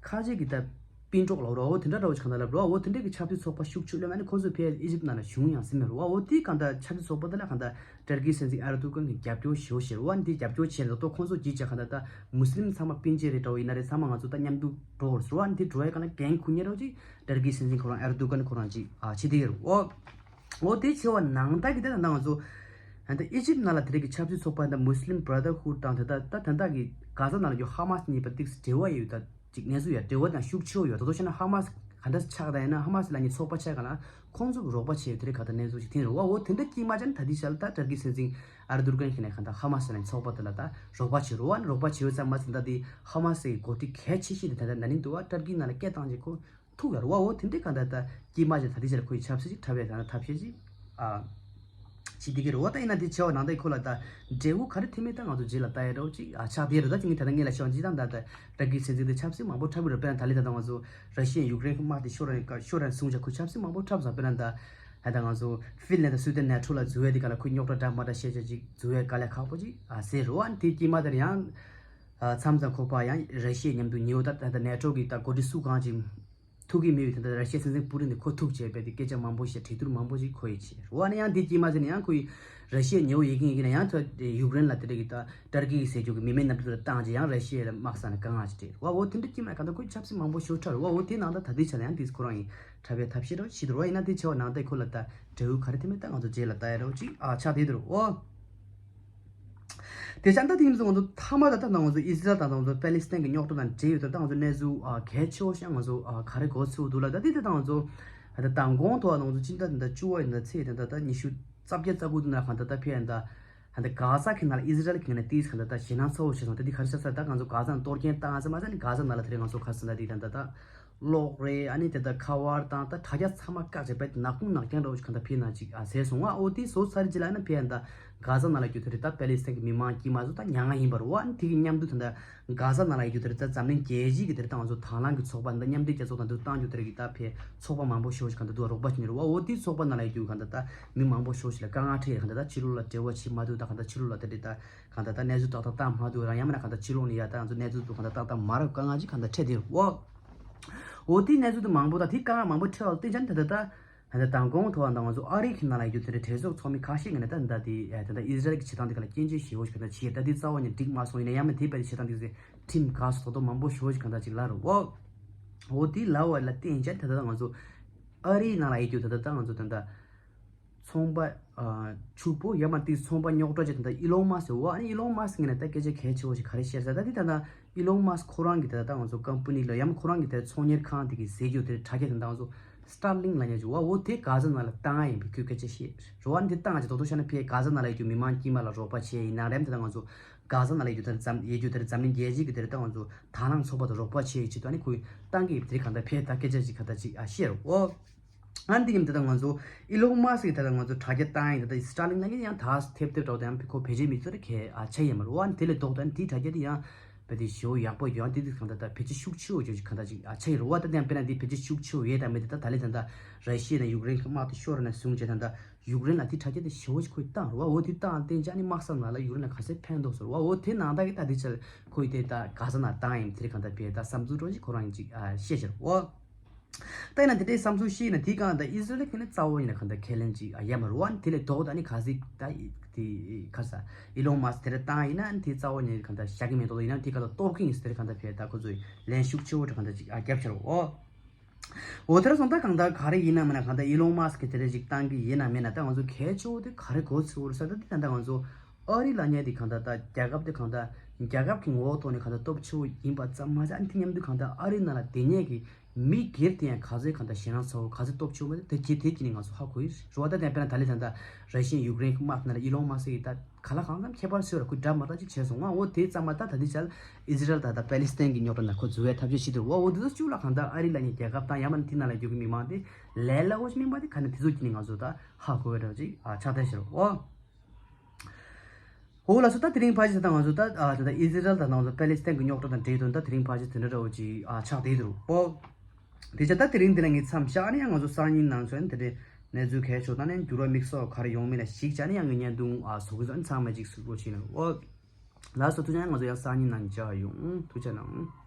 ཁ་ཆེ་གི་ད་སྤུན་གྲོགས་ལབ་རོགས་འོ་དེ་འདྲ་འདྲ་བོ་ཞིག་གང་ལྟར་ལབ་རོགས་འོ་དེ་འདྲ་གི་ཆབ་སྲིད་ཚོགས་པ་ཤུགས་ཆེ་ལོས་མ་ནི་ཁོང་ཚོས་ཕེ་ཨི་ཇིབ་ནང་ལ་གཞུང་ཡང་ཟིན་མེད་རོགས་འོ་དེ་གང་ལྟར་ཆབ་སྲིད་ཚོགས་པ་དེ་ལ་གང་ལྟར་ཏུར་ཀི་སྲིད་འཛིན་ཨེར་དོ་གྷན་གྱི་རྒྱབ་སྐྱོར་ཞེ་པོ་བྱེད་རོགས་འོ་འདི་རྒྱབ་སྐྱོར་བྱས་ནས་ཏོ་ཁོང་ཚོ་གིས་ཀྱང་གང་ལྟར་ད་མུ་སི་ལིམ་ཚང་མ་སྤུན་མཆེད་རེད་འདྲ་བོ་ཡིན་ན་རེད་ཚང་མ་ང་ཚོ་ད་མཉམ་དུ་འགྲོ་རོགས་འོ་འདི་འགྲོ་ཡ་གང་ལ་འགན་འཁུར་མཁན་རོགས་ཅིག་ཏུར་ཀི་སྲིད་འཛིན་ཁོ་རང་ཨེར་དོ་གྷན་ཁོ་རང་ཅིག་ཨ་བྱེད་དེ་ཡོད་རོགས། འོ་དེ་བྱས་པ་ནང་ལྟར་གྱི་དེ་ད་ང་ཚོ་ད་ལྟ་ཨི་ཇིབ་ནང་ལ་དེ་རིགས་ཀྱི་ཆབ་སྲིད་ཚོགས་པ་ད་Muslim Brotherhood དང་དེ་ད་ད་ད་ལྟ་གི་གྷ་ཟ་ནང་ལ་ཡོད་ཧ་མ་སི་གཉིས་པ་ཏིག་འབྲེལ་བ་ཡོད་ད་ཅིག་གནས་ཚུལ་ཡོད་འབྲེལ་བ་དང་ཤུགས་ཆེ་བོ་ཡོད། ད་དུང་བཤད་ན་ཧ་མ་སི་ག་འདྲ་ཆགས་ད་ཡིན་ན་ཧ་མ་སི་ལ་ནི་ཚོགས་པ་ཆགས་ག་ན་ཁོང་ཚོ་རོགས་པ་བྱས་དེ་རིགས་ག་ད་གནས་ཚུལ་ཅིག་ཐེན་རོ་བ་འོ་དེ་འདྲ་དཀྱིལ་མ་ཅན་ད་དེ་ཤལ་ད་ཏར་ཀི་སྲིད་འཛིན་ཨར་དུར་གན་ཁྱེད་ནས་ག་ད་ཧ་མ་སི་ལ་ནི་ཚོགས་པ་དེ་ལ་ད་རོགས་པ་བྱེད་རོ་བ་ནི་རོགས་པ་བྱེད་ཡོད་ཙམ་མ་ཟད་ད་དེ་ཧ་མ་སི་གི་འགོ་ཁྲིད་གལ་ཆེ་ཤོས་དེ་ད་ད་ན་ནིང་དུ་བ་ཏར་ཀི་ནང་ལ་སྐད་བཏང་རྗེས་ཁོ། ཐུག་ཡོད་རེད་བ། འོ་དེ་འདྲའི་གང་ལྟར་ད་དཀྱིལ་མ་ཅིག་ད་ལྟའི་ཆར་ཁོ་ཡི་ཆབ་སྲིད་ཅིག་འཁྲབ་ཡ་དང་ཐབས་ཤེས་ཅིག་ཨ། བྱེད་བསྡད་ཀྱི་རེད་བ། ད་ཡིན་ན་དེ་བྱས་པ་ནང་ལྟར་ཁོ་ལ་ད་འབྲས་བུ་ག་རེ་ཐོན་མིན་ད་ང་ཚོ་རྗེས་ལ་ལྟ་ཡ་འདྲ་བོ་ཅིག་ཨ་ཆགས་བསྡད་རེད། ད་ཅིག་ངས་ད་ལྟ་ངས་ལ་ཤོག་ཅིག་དང་ད་ལྟ་ཏར་ཀི་སྲིད་འཛིན་དེ་ཆབ་སྲིད་མང་པོ་འཁྲབ་ཀྱི་རེད། དཔེར་ན་ད་ལྟའི་ད་ང་ཚོ་ར་ཤི་ཡ་ཡུཀ་རེན་གྱི་དམག་དེ་ཤོར་རན་ཤོར་རན་སོང་ཅག་ཁོ་ཆབ་སྲིད་མང་པོ་འཁྲབ་ཙང་དཔེར་ན་ད་ད་ད་ང་ཚོ་ཧྥིན་ལན་དང་སུའེ་ཏན་ནེ་ཊོ་ལ་འཛུལ་ཡ་དེ་ག་ལ་ཁོས་རྙོག་དྲ་འདྲ་མ་འདྲ་བཤད་ཅག་ཅིག་འཛུལ་ཡ་དཀའ་ལས་ཁག་པོ་ཅིག་ཨ་ཟེར་རེད་བ། དེ་དཀྱིལ་མ་དེར་ཡང་། མཚམས་མཚམས་ཁོ་པ་ཡང་ར་ཤི་ཡའི་མཉམ་དུ་ཉེ་བོ་ད་ད་ལྟ་ནེ་ཊོ་གི་ད་འགོ་ཁྲིད་སུ་གང་ཅིག་ཐུག་གི་མེད་པའི་ད་ལྟ་ར་ཤི་ཡའི་སྲིད་འཛིན་པུ་ཏིན་དེ་ཁོ་ཐུག་བྱས་པའི་དེ་སྐད་ཆ་མང་པོ་བཤད་གྲོས་བསྡུར་མང་པོ་ཞིག་ཁོ་ཡིས་བྱས་རེད་བ། ནི་ཡང་དེ་དཀྱིལ་མ་ཟེར་ནས་ཡང་ཁོ་ཡིས་ར་ཤི་ཡའི་ཉེ་བོ་ཡིན་གི་ཡིན་གི་ན་ཡང་ཐོ་ཡུཀ་རེན་ལ་དེ་འདྲ་གི་ད་ཏར་ཀི་གི་ཟེར་རྒྱུ་གི་མི་མེད་གནམ་གྲུ་དེ་བཏང་རྗེས་ཡང་ར་ཤི་ཡ་ལ་དམག་ས་ནས་དཀའ་ངལ་ཅིག་སྤྲད་རེད་བ། འོ་དེ་འདྲ་དཀྱིལ་མ་གང་ལྟར་ཁོ་ཆབ་སྲིད་མང་པོ་ཤོར་འཁྲབ་རེད་བ། འོ་དེ་ནང་ད་ད་ལྟའི་ཆ་ལ་ཡང་དེ་ཁོ་རང་ཡིས་འཁྲབ་པའི་ཐབས་ཤེས་འདྲ་བོ་བྱེད་འདུག་རེད་བ། ཡིན་ན་དེ་བྱས་པ་ནང་ད་ཁོ་ལ་ད་འབྲས་བུ་ག་རེ་ཐོན་མིན་ད་ང་ཚོ་རྗེས་ལ་ལྟ་ཡ་འདྲ་བོ་ཅིག་ཨ་ཆགས་བསྡད་འདུག་རེད་བ། དེ་ཙང་ད་དེ་ཡིན་ཙང་ང་ཚོ་མཐའ་མ་ད་ལྟ་ང་ཚོ་ཨི་ཟི་རལ་དང་ང་ཚོ་པེ་ལི་སི་ཐན་གྱི་རྙོག་དྲ་དང་འབྲེལ་ཡོད་ད་ལྟ་ང་ཚོ་གནས་ཚུལ་ཨ་གལ་ཆེ་བོ་ཞིག་ང་ཚོ་ཨ་ག་རེ་གོ་ཚུལ་འདུག་ལ། ད་དེ་ད་ལྟ་ང་ཚོ་ད་མདང་དགོང་ཐོག་ང་ཚོ་སྤྱི་ཟླ་འདི་ད་བཅུ་བ་ཡིན་ད་ཚེས་ད་ད་ད་ཉི་ཤུ་རྩ་བརྒྱད་རྩ་དགུ་དེ་ནང་གང་ད་ད་ཕེ་ཡིན་ད་ད་གྷ་ཟ་གི་ནང་ལ་ཨི་ཟི་རལ་གི་ནང་ཏིས་གང་ད་ད་ཞེད་སྣང་ཚ་བོ་བྱེད་སོང་། ད་དེ་ག་རེ་ཆགས་ས་ད་ང་ཚོ་གྷ་ཟ་ནང་གཏོར་སྐྱོན་བཏང་ཟེར་མ་ཟེར་ནི་གྷ་ཟ་ནང་ལ་དེ་རིང་ང་ཚོ་ག་རེ་ཟེར་ད་དེ་ད་ད་ད། གློག་རེད། ཨ་ནི་དེ་ལྟར་ཁ་པར་དང་ད་དྲ་རྒྱ་ཚང་མ་བཀག་བྱས་པས་ནག་ཁུང་ནག་རྐྱང་འདྲ་བོ་ཞིག་གང་ལྟར་ཕྱི་ནང་ཅིག་ཨ་ཟས་སོང་ང་། ཨོ་དེ་བཟོ་ཚར་རྗེས་ལ་ཨ་ནི་ཕྱི་ཡ་ད་གྷ་ཟ་ནང་ལ་རྒྱུ་དེ་རེད། ད་པེ་ལི་སི་ཐན་གྱི་མི་མང་དཀྱུས་མ་བཟོ་ད་མྱ་ངན་ཡིན་པ་རེད་བ། ཨ་ནི་དེ་གི་མཉམ་དུ་ད་ལྟ་གྷ་ཟ་ནང་ལ་རྒྱུ་དེ་རེད། ད་འཛམ་གླིང་རྒྱལ་སྤྱི་གི་དེ་རེད། ད་ང་ཚོ་དང་བླངས་ཀྱི་ཚོགས་པ་འདི་མཉམ་འབྲེལ་རྒྱལ་ཚོགས་དང་དུ་བཏང་རྒྱུ་དེ་རེད་གི་ད་ཕྱི་ཚོགས་པ་མང་པོ་ཞེ་པོ་ཞིག་གང་ལྟར་འདུག་རོགས་པ་བྱེད་ནི་རེད་བ། ཨོ་དེ་ཚོགས་པ་ནང་ལ་རྒྱུ་གང་ལྟར་ད་མི་མང་པོ་ཞེ་པོ་ཞིག་ལ་དཀའ་ངལ་འཕྲད། གང་ལྟར་ད་ཕྱི་ལོགས་ལ་འབྲེལ་བ་བྱེད་མ་ཐུབ། ད་གང་ལྟར་ཕྱི་ལོགས་ལ་དེ་རེད་ད། གང་ལྟར་ད་གནས་ཚུལ་ཏག་ཏག་བཏང་མ་ཐུབ་རང་ཡང་མིན་ན་གང་ལྟར་ཕྱི་ལོགས་ནས་ཡ་ད་ང་ཚོ་གནས་ཚུལ་དུ་གང་ལྟར་ཏག་ཏག་མ་རག་དཀའ་ངལ་ཅིག་གང་ལྟར་འཕྲད་དེ་འོ། འོ་དེའི་གནས་ཚུལ་དུ་མང་པོ་དང་དེའི་དཀའ་ངལ་མང་པོ་འཕྲད་བ་ལ་བརྟེན་ཅན་ད་ལྟ་ད་ད་ལྟ་མདང་དགོང་ཐོག་ད་ང་ཚོ་ཨ་རི་གི་ནང་ལ་ཡོད་དེ་རེད་གྲོས་ཚོགས་ཚོགས་མི་ཁ་ཤས་ཀྱིས་ད་ད་དེ་ད་ལྟ་ཨི་ཟི་རལ་གྱི་བྱེད་སྟངས་དེ་ག་ལ་སྐྱོན་བརྗོད་ཞེ་པོ་ཞིག་གང་ལྟར་བྱས། ད་དེ་རྩ་བ་ནས་འགྲིག་མ་སོང་། ཡིན་ན་ཡང་མིན་དེ་བས་བྱེད་སྟངས་དེ་ཚོས་ཁྲིམས་འགལ་སོང་ད་དོ་མང་པོ་ཞེ་པོ་ཞིག་གང་ལྟར་ཅིག་ལབ་རེད་འོ། འོ་དེ་ལབ་པ་ལ་བརྟེན་ཅན་ད་ལྟ་ང་ཚོ་ཨ་རིའི་ནང་ལ་ཡོད་དུས་ད་ལྟ་ད་ང་ཚོ་ད་ལྟ། ཚོང་པ་ཕྱུག་པོ་ཡང་མ་དེའི་ཚོང་པ་རྙོག་དྲ་བྱེད་དེ་འདྲ་ཨི་ལོན་མཱ་སི་ཟེར་བ། ཨ་ནི་ཨི་ལོན་མཱ་སི་ངས་ནས་ད་སྐད་ཆ་གལ་ཆེ་བོ་ཞིག་ག་རེ་བཤད་ཟེར་ད་དེ་ད་ལྟ་ཨི་ལོན་མཱ་སི་ཁོ་རང་གི་ད་ལྟ་ང་ཚོ་ཀམ་པ་ནི་ལ་ཡང་ཁོ་རང་གི་ད་ཚོང་གཉེར་ཁང་དེ་གི་ཟས་རྒྱུ་དེ་དྲ་རྒྱ་དེ་ད་ང་ཚོ་སི་ཊར་ལིང་ལབ་མཁན་ཅིག་བ། འོ་དེ་གྷ་ཟ་ནང་ལ་བཏང་ཡ་ཡིན་པའི་ཁོས་སྐད་ཆ་བཤད་རེད་བ། ཨ་ནི་དེ་བཏང་ཅིག་དོ་དོ་བཤད་ན་ཕའི་གྷ་ཟ་ནང་ལ་ཡོད་རྒྱུ་མི་མང་དཀྱུས་མ་ལ་རོགས་པ་བྱས་ཡིན་ན་རེད། ད་ལྟ་ང་ཚོ་གྷ་ཟ་ནང་ལ་ཡོད་རྒྱུ་དེ་འཛམ་ཡོད་རྒྱུ་དེ་འཛམ་གླིང་རྒྱལ་སྤྱི་གི་དེ་ད་ང་ཚོ་དང་བླངས་ཚོགས་པ་དང་རོགས་པ་བྱས་ཡིན་ཅིག་ད་ནི་ཁོས་བཏང་གི་ཡོད་པ་དེ་གང་ལྟར་ཕའི་ད་སྐད་ཆ་ཅིག་ག་ད་ཅིག་ཨ་བཤད་རེད་བ། ཨ་འདི་གི་འདི་དང་ང་ཚོ་ཨི་ལོན་མཱ་སི་གི་དེ་ལ་ང་ཚོ་དྲ་རྒྱ་བཏང་ཡིན། ད་ལྟ་སི་ཊར་ལིང་ལ་ཡང་ད་ཐེབས་ཐེབས་འདྲ་བོ་དང་ཡང་ཁོ་བེད་སྤྱོད་མི་ཚོར་གལ་ཨ་ཆ་ཡིན་མ་རེད་བ། དེ་ལས་ལྡོག་ད་དེའི་དྲ་རྒྱ་དེ་ཡང་བེད་དེ་ཞེ་པོ་ཡག་པོ་ཡོད། ཨ་དེ་དུས་གང་ལྟར་ད་བེད་སྤྱོད་ཤུགས་ཆེ་བོ་བྱོས་ཅིག་གང་ལྟར་ཅིག་ཨ་ཆ་ཡིན་རེད་བ། ད་དེ་ཡང་དཔེར་ན་དེ་བེད་སྤྱོད་ཤུགས་ཆེ་བོ་ཡོད་དང་མེད་དེ་ད་ད་ལས་ད་ད་ར་ཤི་ཡ་དང་ཡུཀ་རེན་གི་དམག་དེ་ཤོར་ནས་བཟུང་བྱས་ད་ད་ཡུཀ་རེན་ལ་དེ་དྲ་རྒྱ་དེ་ཞེ་པོ་ཞིག་ཁོས་བཏང་རེད་བ། འོ་དེ་བཏང་བསྟན་ཅག་ནི་དམག་ས་ནང་ལ་ཡུཀ་རེན་ལ་ག་ཚད་ཕན་ཐོགས་ཟེར་བ། འོ་དེ་ནང་ད་གི་ད་དེ་ཆ་ཁོས་དེ་ད་གྷ་ཟ་ནང་བཏང་ཡིན་དེ་གང་ལྟར་བེད་ད་བསམ་ཚུལ་འདྲ་བོ་ཞིག་ཁོ་རང་ཅིག་ཨ་བཤད་ཤར་བ། ད་ཡིན་ན་དེ་འདྲའི་བསམ་ཚུལ་བཤད་ན་དེའི་སྒང་ད་ཨི་ཟི་རལ་གྱིས་ནི་རྩ་བོ་ཡིན་ན་གང་ལྟར་ཁས་ལེན་ཅིག་ཨ་ཡ་མ་རུ་བ་ནི་དེ་ལས་ལྡོག་ད་ནི་ག་ཟིག་ད་དེ་ག་ས་ཨི་ལོན་མཱ་སི་དེ་འདྲ་བཏང་ཡིན་ན་ནི་དེ་རྩ་བོ་ནི་གང་ལྟར་བཞག་གི་མེད་དོ། ཡིན་ན་དེ་ག་ལ་གཏོར་གི་ཡིན་ཟེར་གང་ལྟར་བྱས་ད་ཁོ་ཚོས་ལན་ཤུགས་ཆེ་བོ་འདྲ་གང་ལྟར་ཅིག་ཨ་རྒྱབ་ཤར་བ། འོ་དེ་ར་སོང་ད་གང་ལྟར་ག་རེ་ཡིན་ན་མིན་ན་གང་ལྟར་ཨི་ལོན་མཱ་སི་གི་དེ་འདྲ་ཅིག་བཏང་གི་ཡིན་ན་མིན་ན་ད་ང་ཚོ་གལ་ཆེ་བོ་དེ་ག་རེ་གོ་ཚུལ་བོར་ས་ད་དེ་ད་ལྟ་ང་ཚོ་ཨ་རི་ལབ་མཁན་དེ་གང་ལྟར་ད་རྒྱལ་ཁབ་དེ་གང་ལྟར་རྒྱལ་ཁབ་ཀྱི་ངོ་བོ་ཐོག་ནས་གང་ལྟར་སྟོབས་ཆེ་བོ་ཡིན་པ་ཙམ་མ་ཟད་ཨ་ནི་དེ་མཉམ་དུ་གང་ལྟར་ཨ་རི་ནང་ལ་བསྡད་མཁན་གྱི་མི་སྒེར་དེ་ཡང་ག་ཚོད་གང་ལྟར་ཞེད་སྣང་ཚ་བོ་ག་ཚོད་སྟོབས་ཆེ་བོ་མ་དེ་དེ་དེ་གྱིས་ནི་ང་ཚོ་ཧ་གོ་ཡི་རེད་བ། ད་དེ་དཔེར་ན་ད་ལྟ་ད་ལྟ་ར་ཤི་ཡ་ཡུཀ་རེན་གྱི་དམག་ནང་ལ་ཨི་ལོན་མཱ་སི་གི་ད་ག་ལ་གང་འཚམ་ཁྱད་པར་ཚོད་ལ་ཁོས་འདྲ་མ་འདྲ་ཅིག་བྱས་སོང་ང་། འོ་དེ་ཙམ་མ་ད་ད་ལྟའི་ཆར་ཨི་ཟི་རལ་དང་ད་པེ་ལི་སི་ཐན་གྱི་རྙོག་དྲ་ནང་ཁོ་འཛུལ་བའི་ཐབས་ཤེས་བྱེད་འདུག་བ། འོ་དེ་ཚོ་བཅུ་ལ་གང་ལྟར་ཨ་རི་ལབ་མཁན་རྒྱལ་ཁབ་དང་ཡང་མིན་ན་དེ་ནང་ལ་ཡོད་ཀྱི་མི་མང་དེ་ལས་སླ་བོ་ཞིག་མིན་པ་དེ་ག་ནས་དེ་ཚོ་གྱིས་ནི་ང་ཚོ་ད་ཧ་གོ་བའི་འདྲ་ཅིག་ཨ་ཆགས་བསྡད་ཤག་འོ། འོ་ལགས་སོ། ད་དེ་རིང་ཕལ་ཆེར་ད་ང་ཚོ་ད་ཨ་ད་ད་ཨི་ཟི་རལ་དང་ང་ཚོ་པེ་ལི་སི་ཐན་གྱི་རྙོག་དྲ་དང་འབྲེལ་དོན་ད་དེ་རིང་ཕལ་ཆེར་དེ་འདྲ་འདྲ་བོ་ཅིག་ཨ་ཆགས་བསྡད་འདུག་འོ། དེ་ཆ་ད་དེ་རིང་འདི་ལ་ངས་མཚམས་བཞག་ནས་ཡང་ང་ཚོ་སང་ཉིན་ནང་ཚོ་ཡང་དེ་འདྲའི་གནས་ཚུལ་གལ་ཆེ་ད་ནས་འགྱུར་བ་དམིགས་བསལ་ག་རེ་ཡོང་མིན་ལ་གཞིགས་བྱས་ནས་ཡང་ངས་བརྙན་ཐུང་ཨ་བཟོ་གི་ཚོ་ཚང་མ་ཅིག་གཟིགས་རོགས་བྱེད་གནང་འོ། ལགས་སོ། ཐུགས་རྗེ་ཆེ། ང་ཚོ་ཡང་སང་ཉིན་ནང་མཇལ་ཡོང་། ཐུགས་རྗེ་གནང་།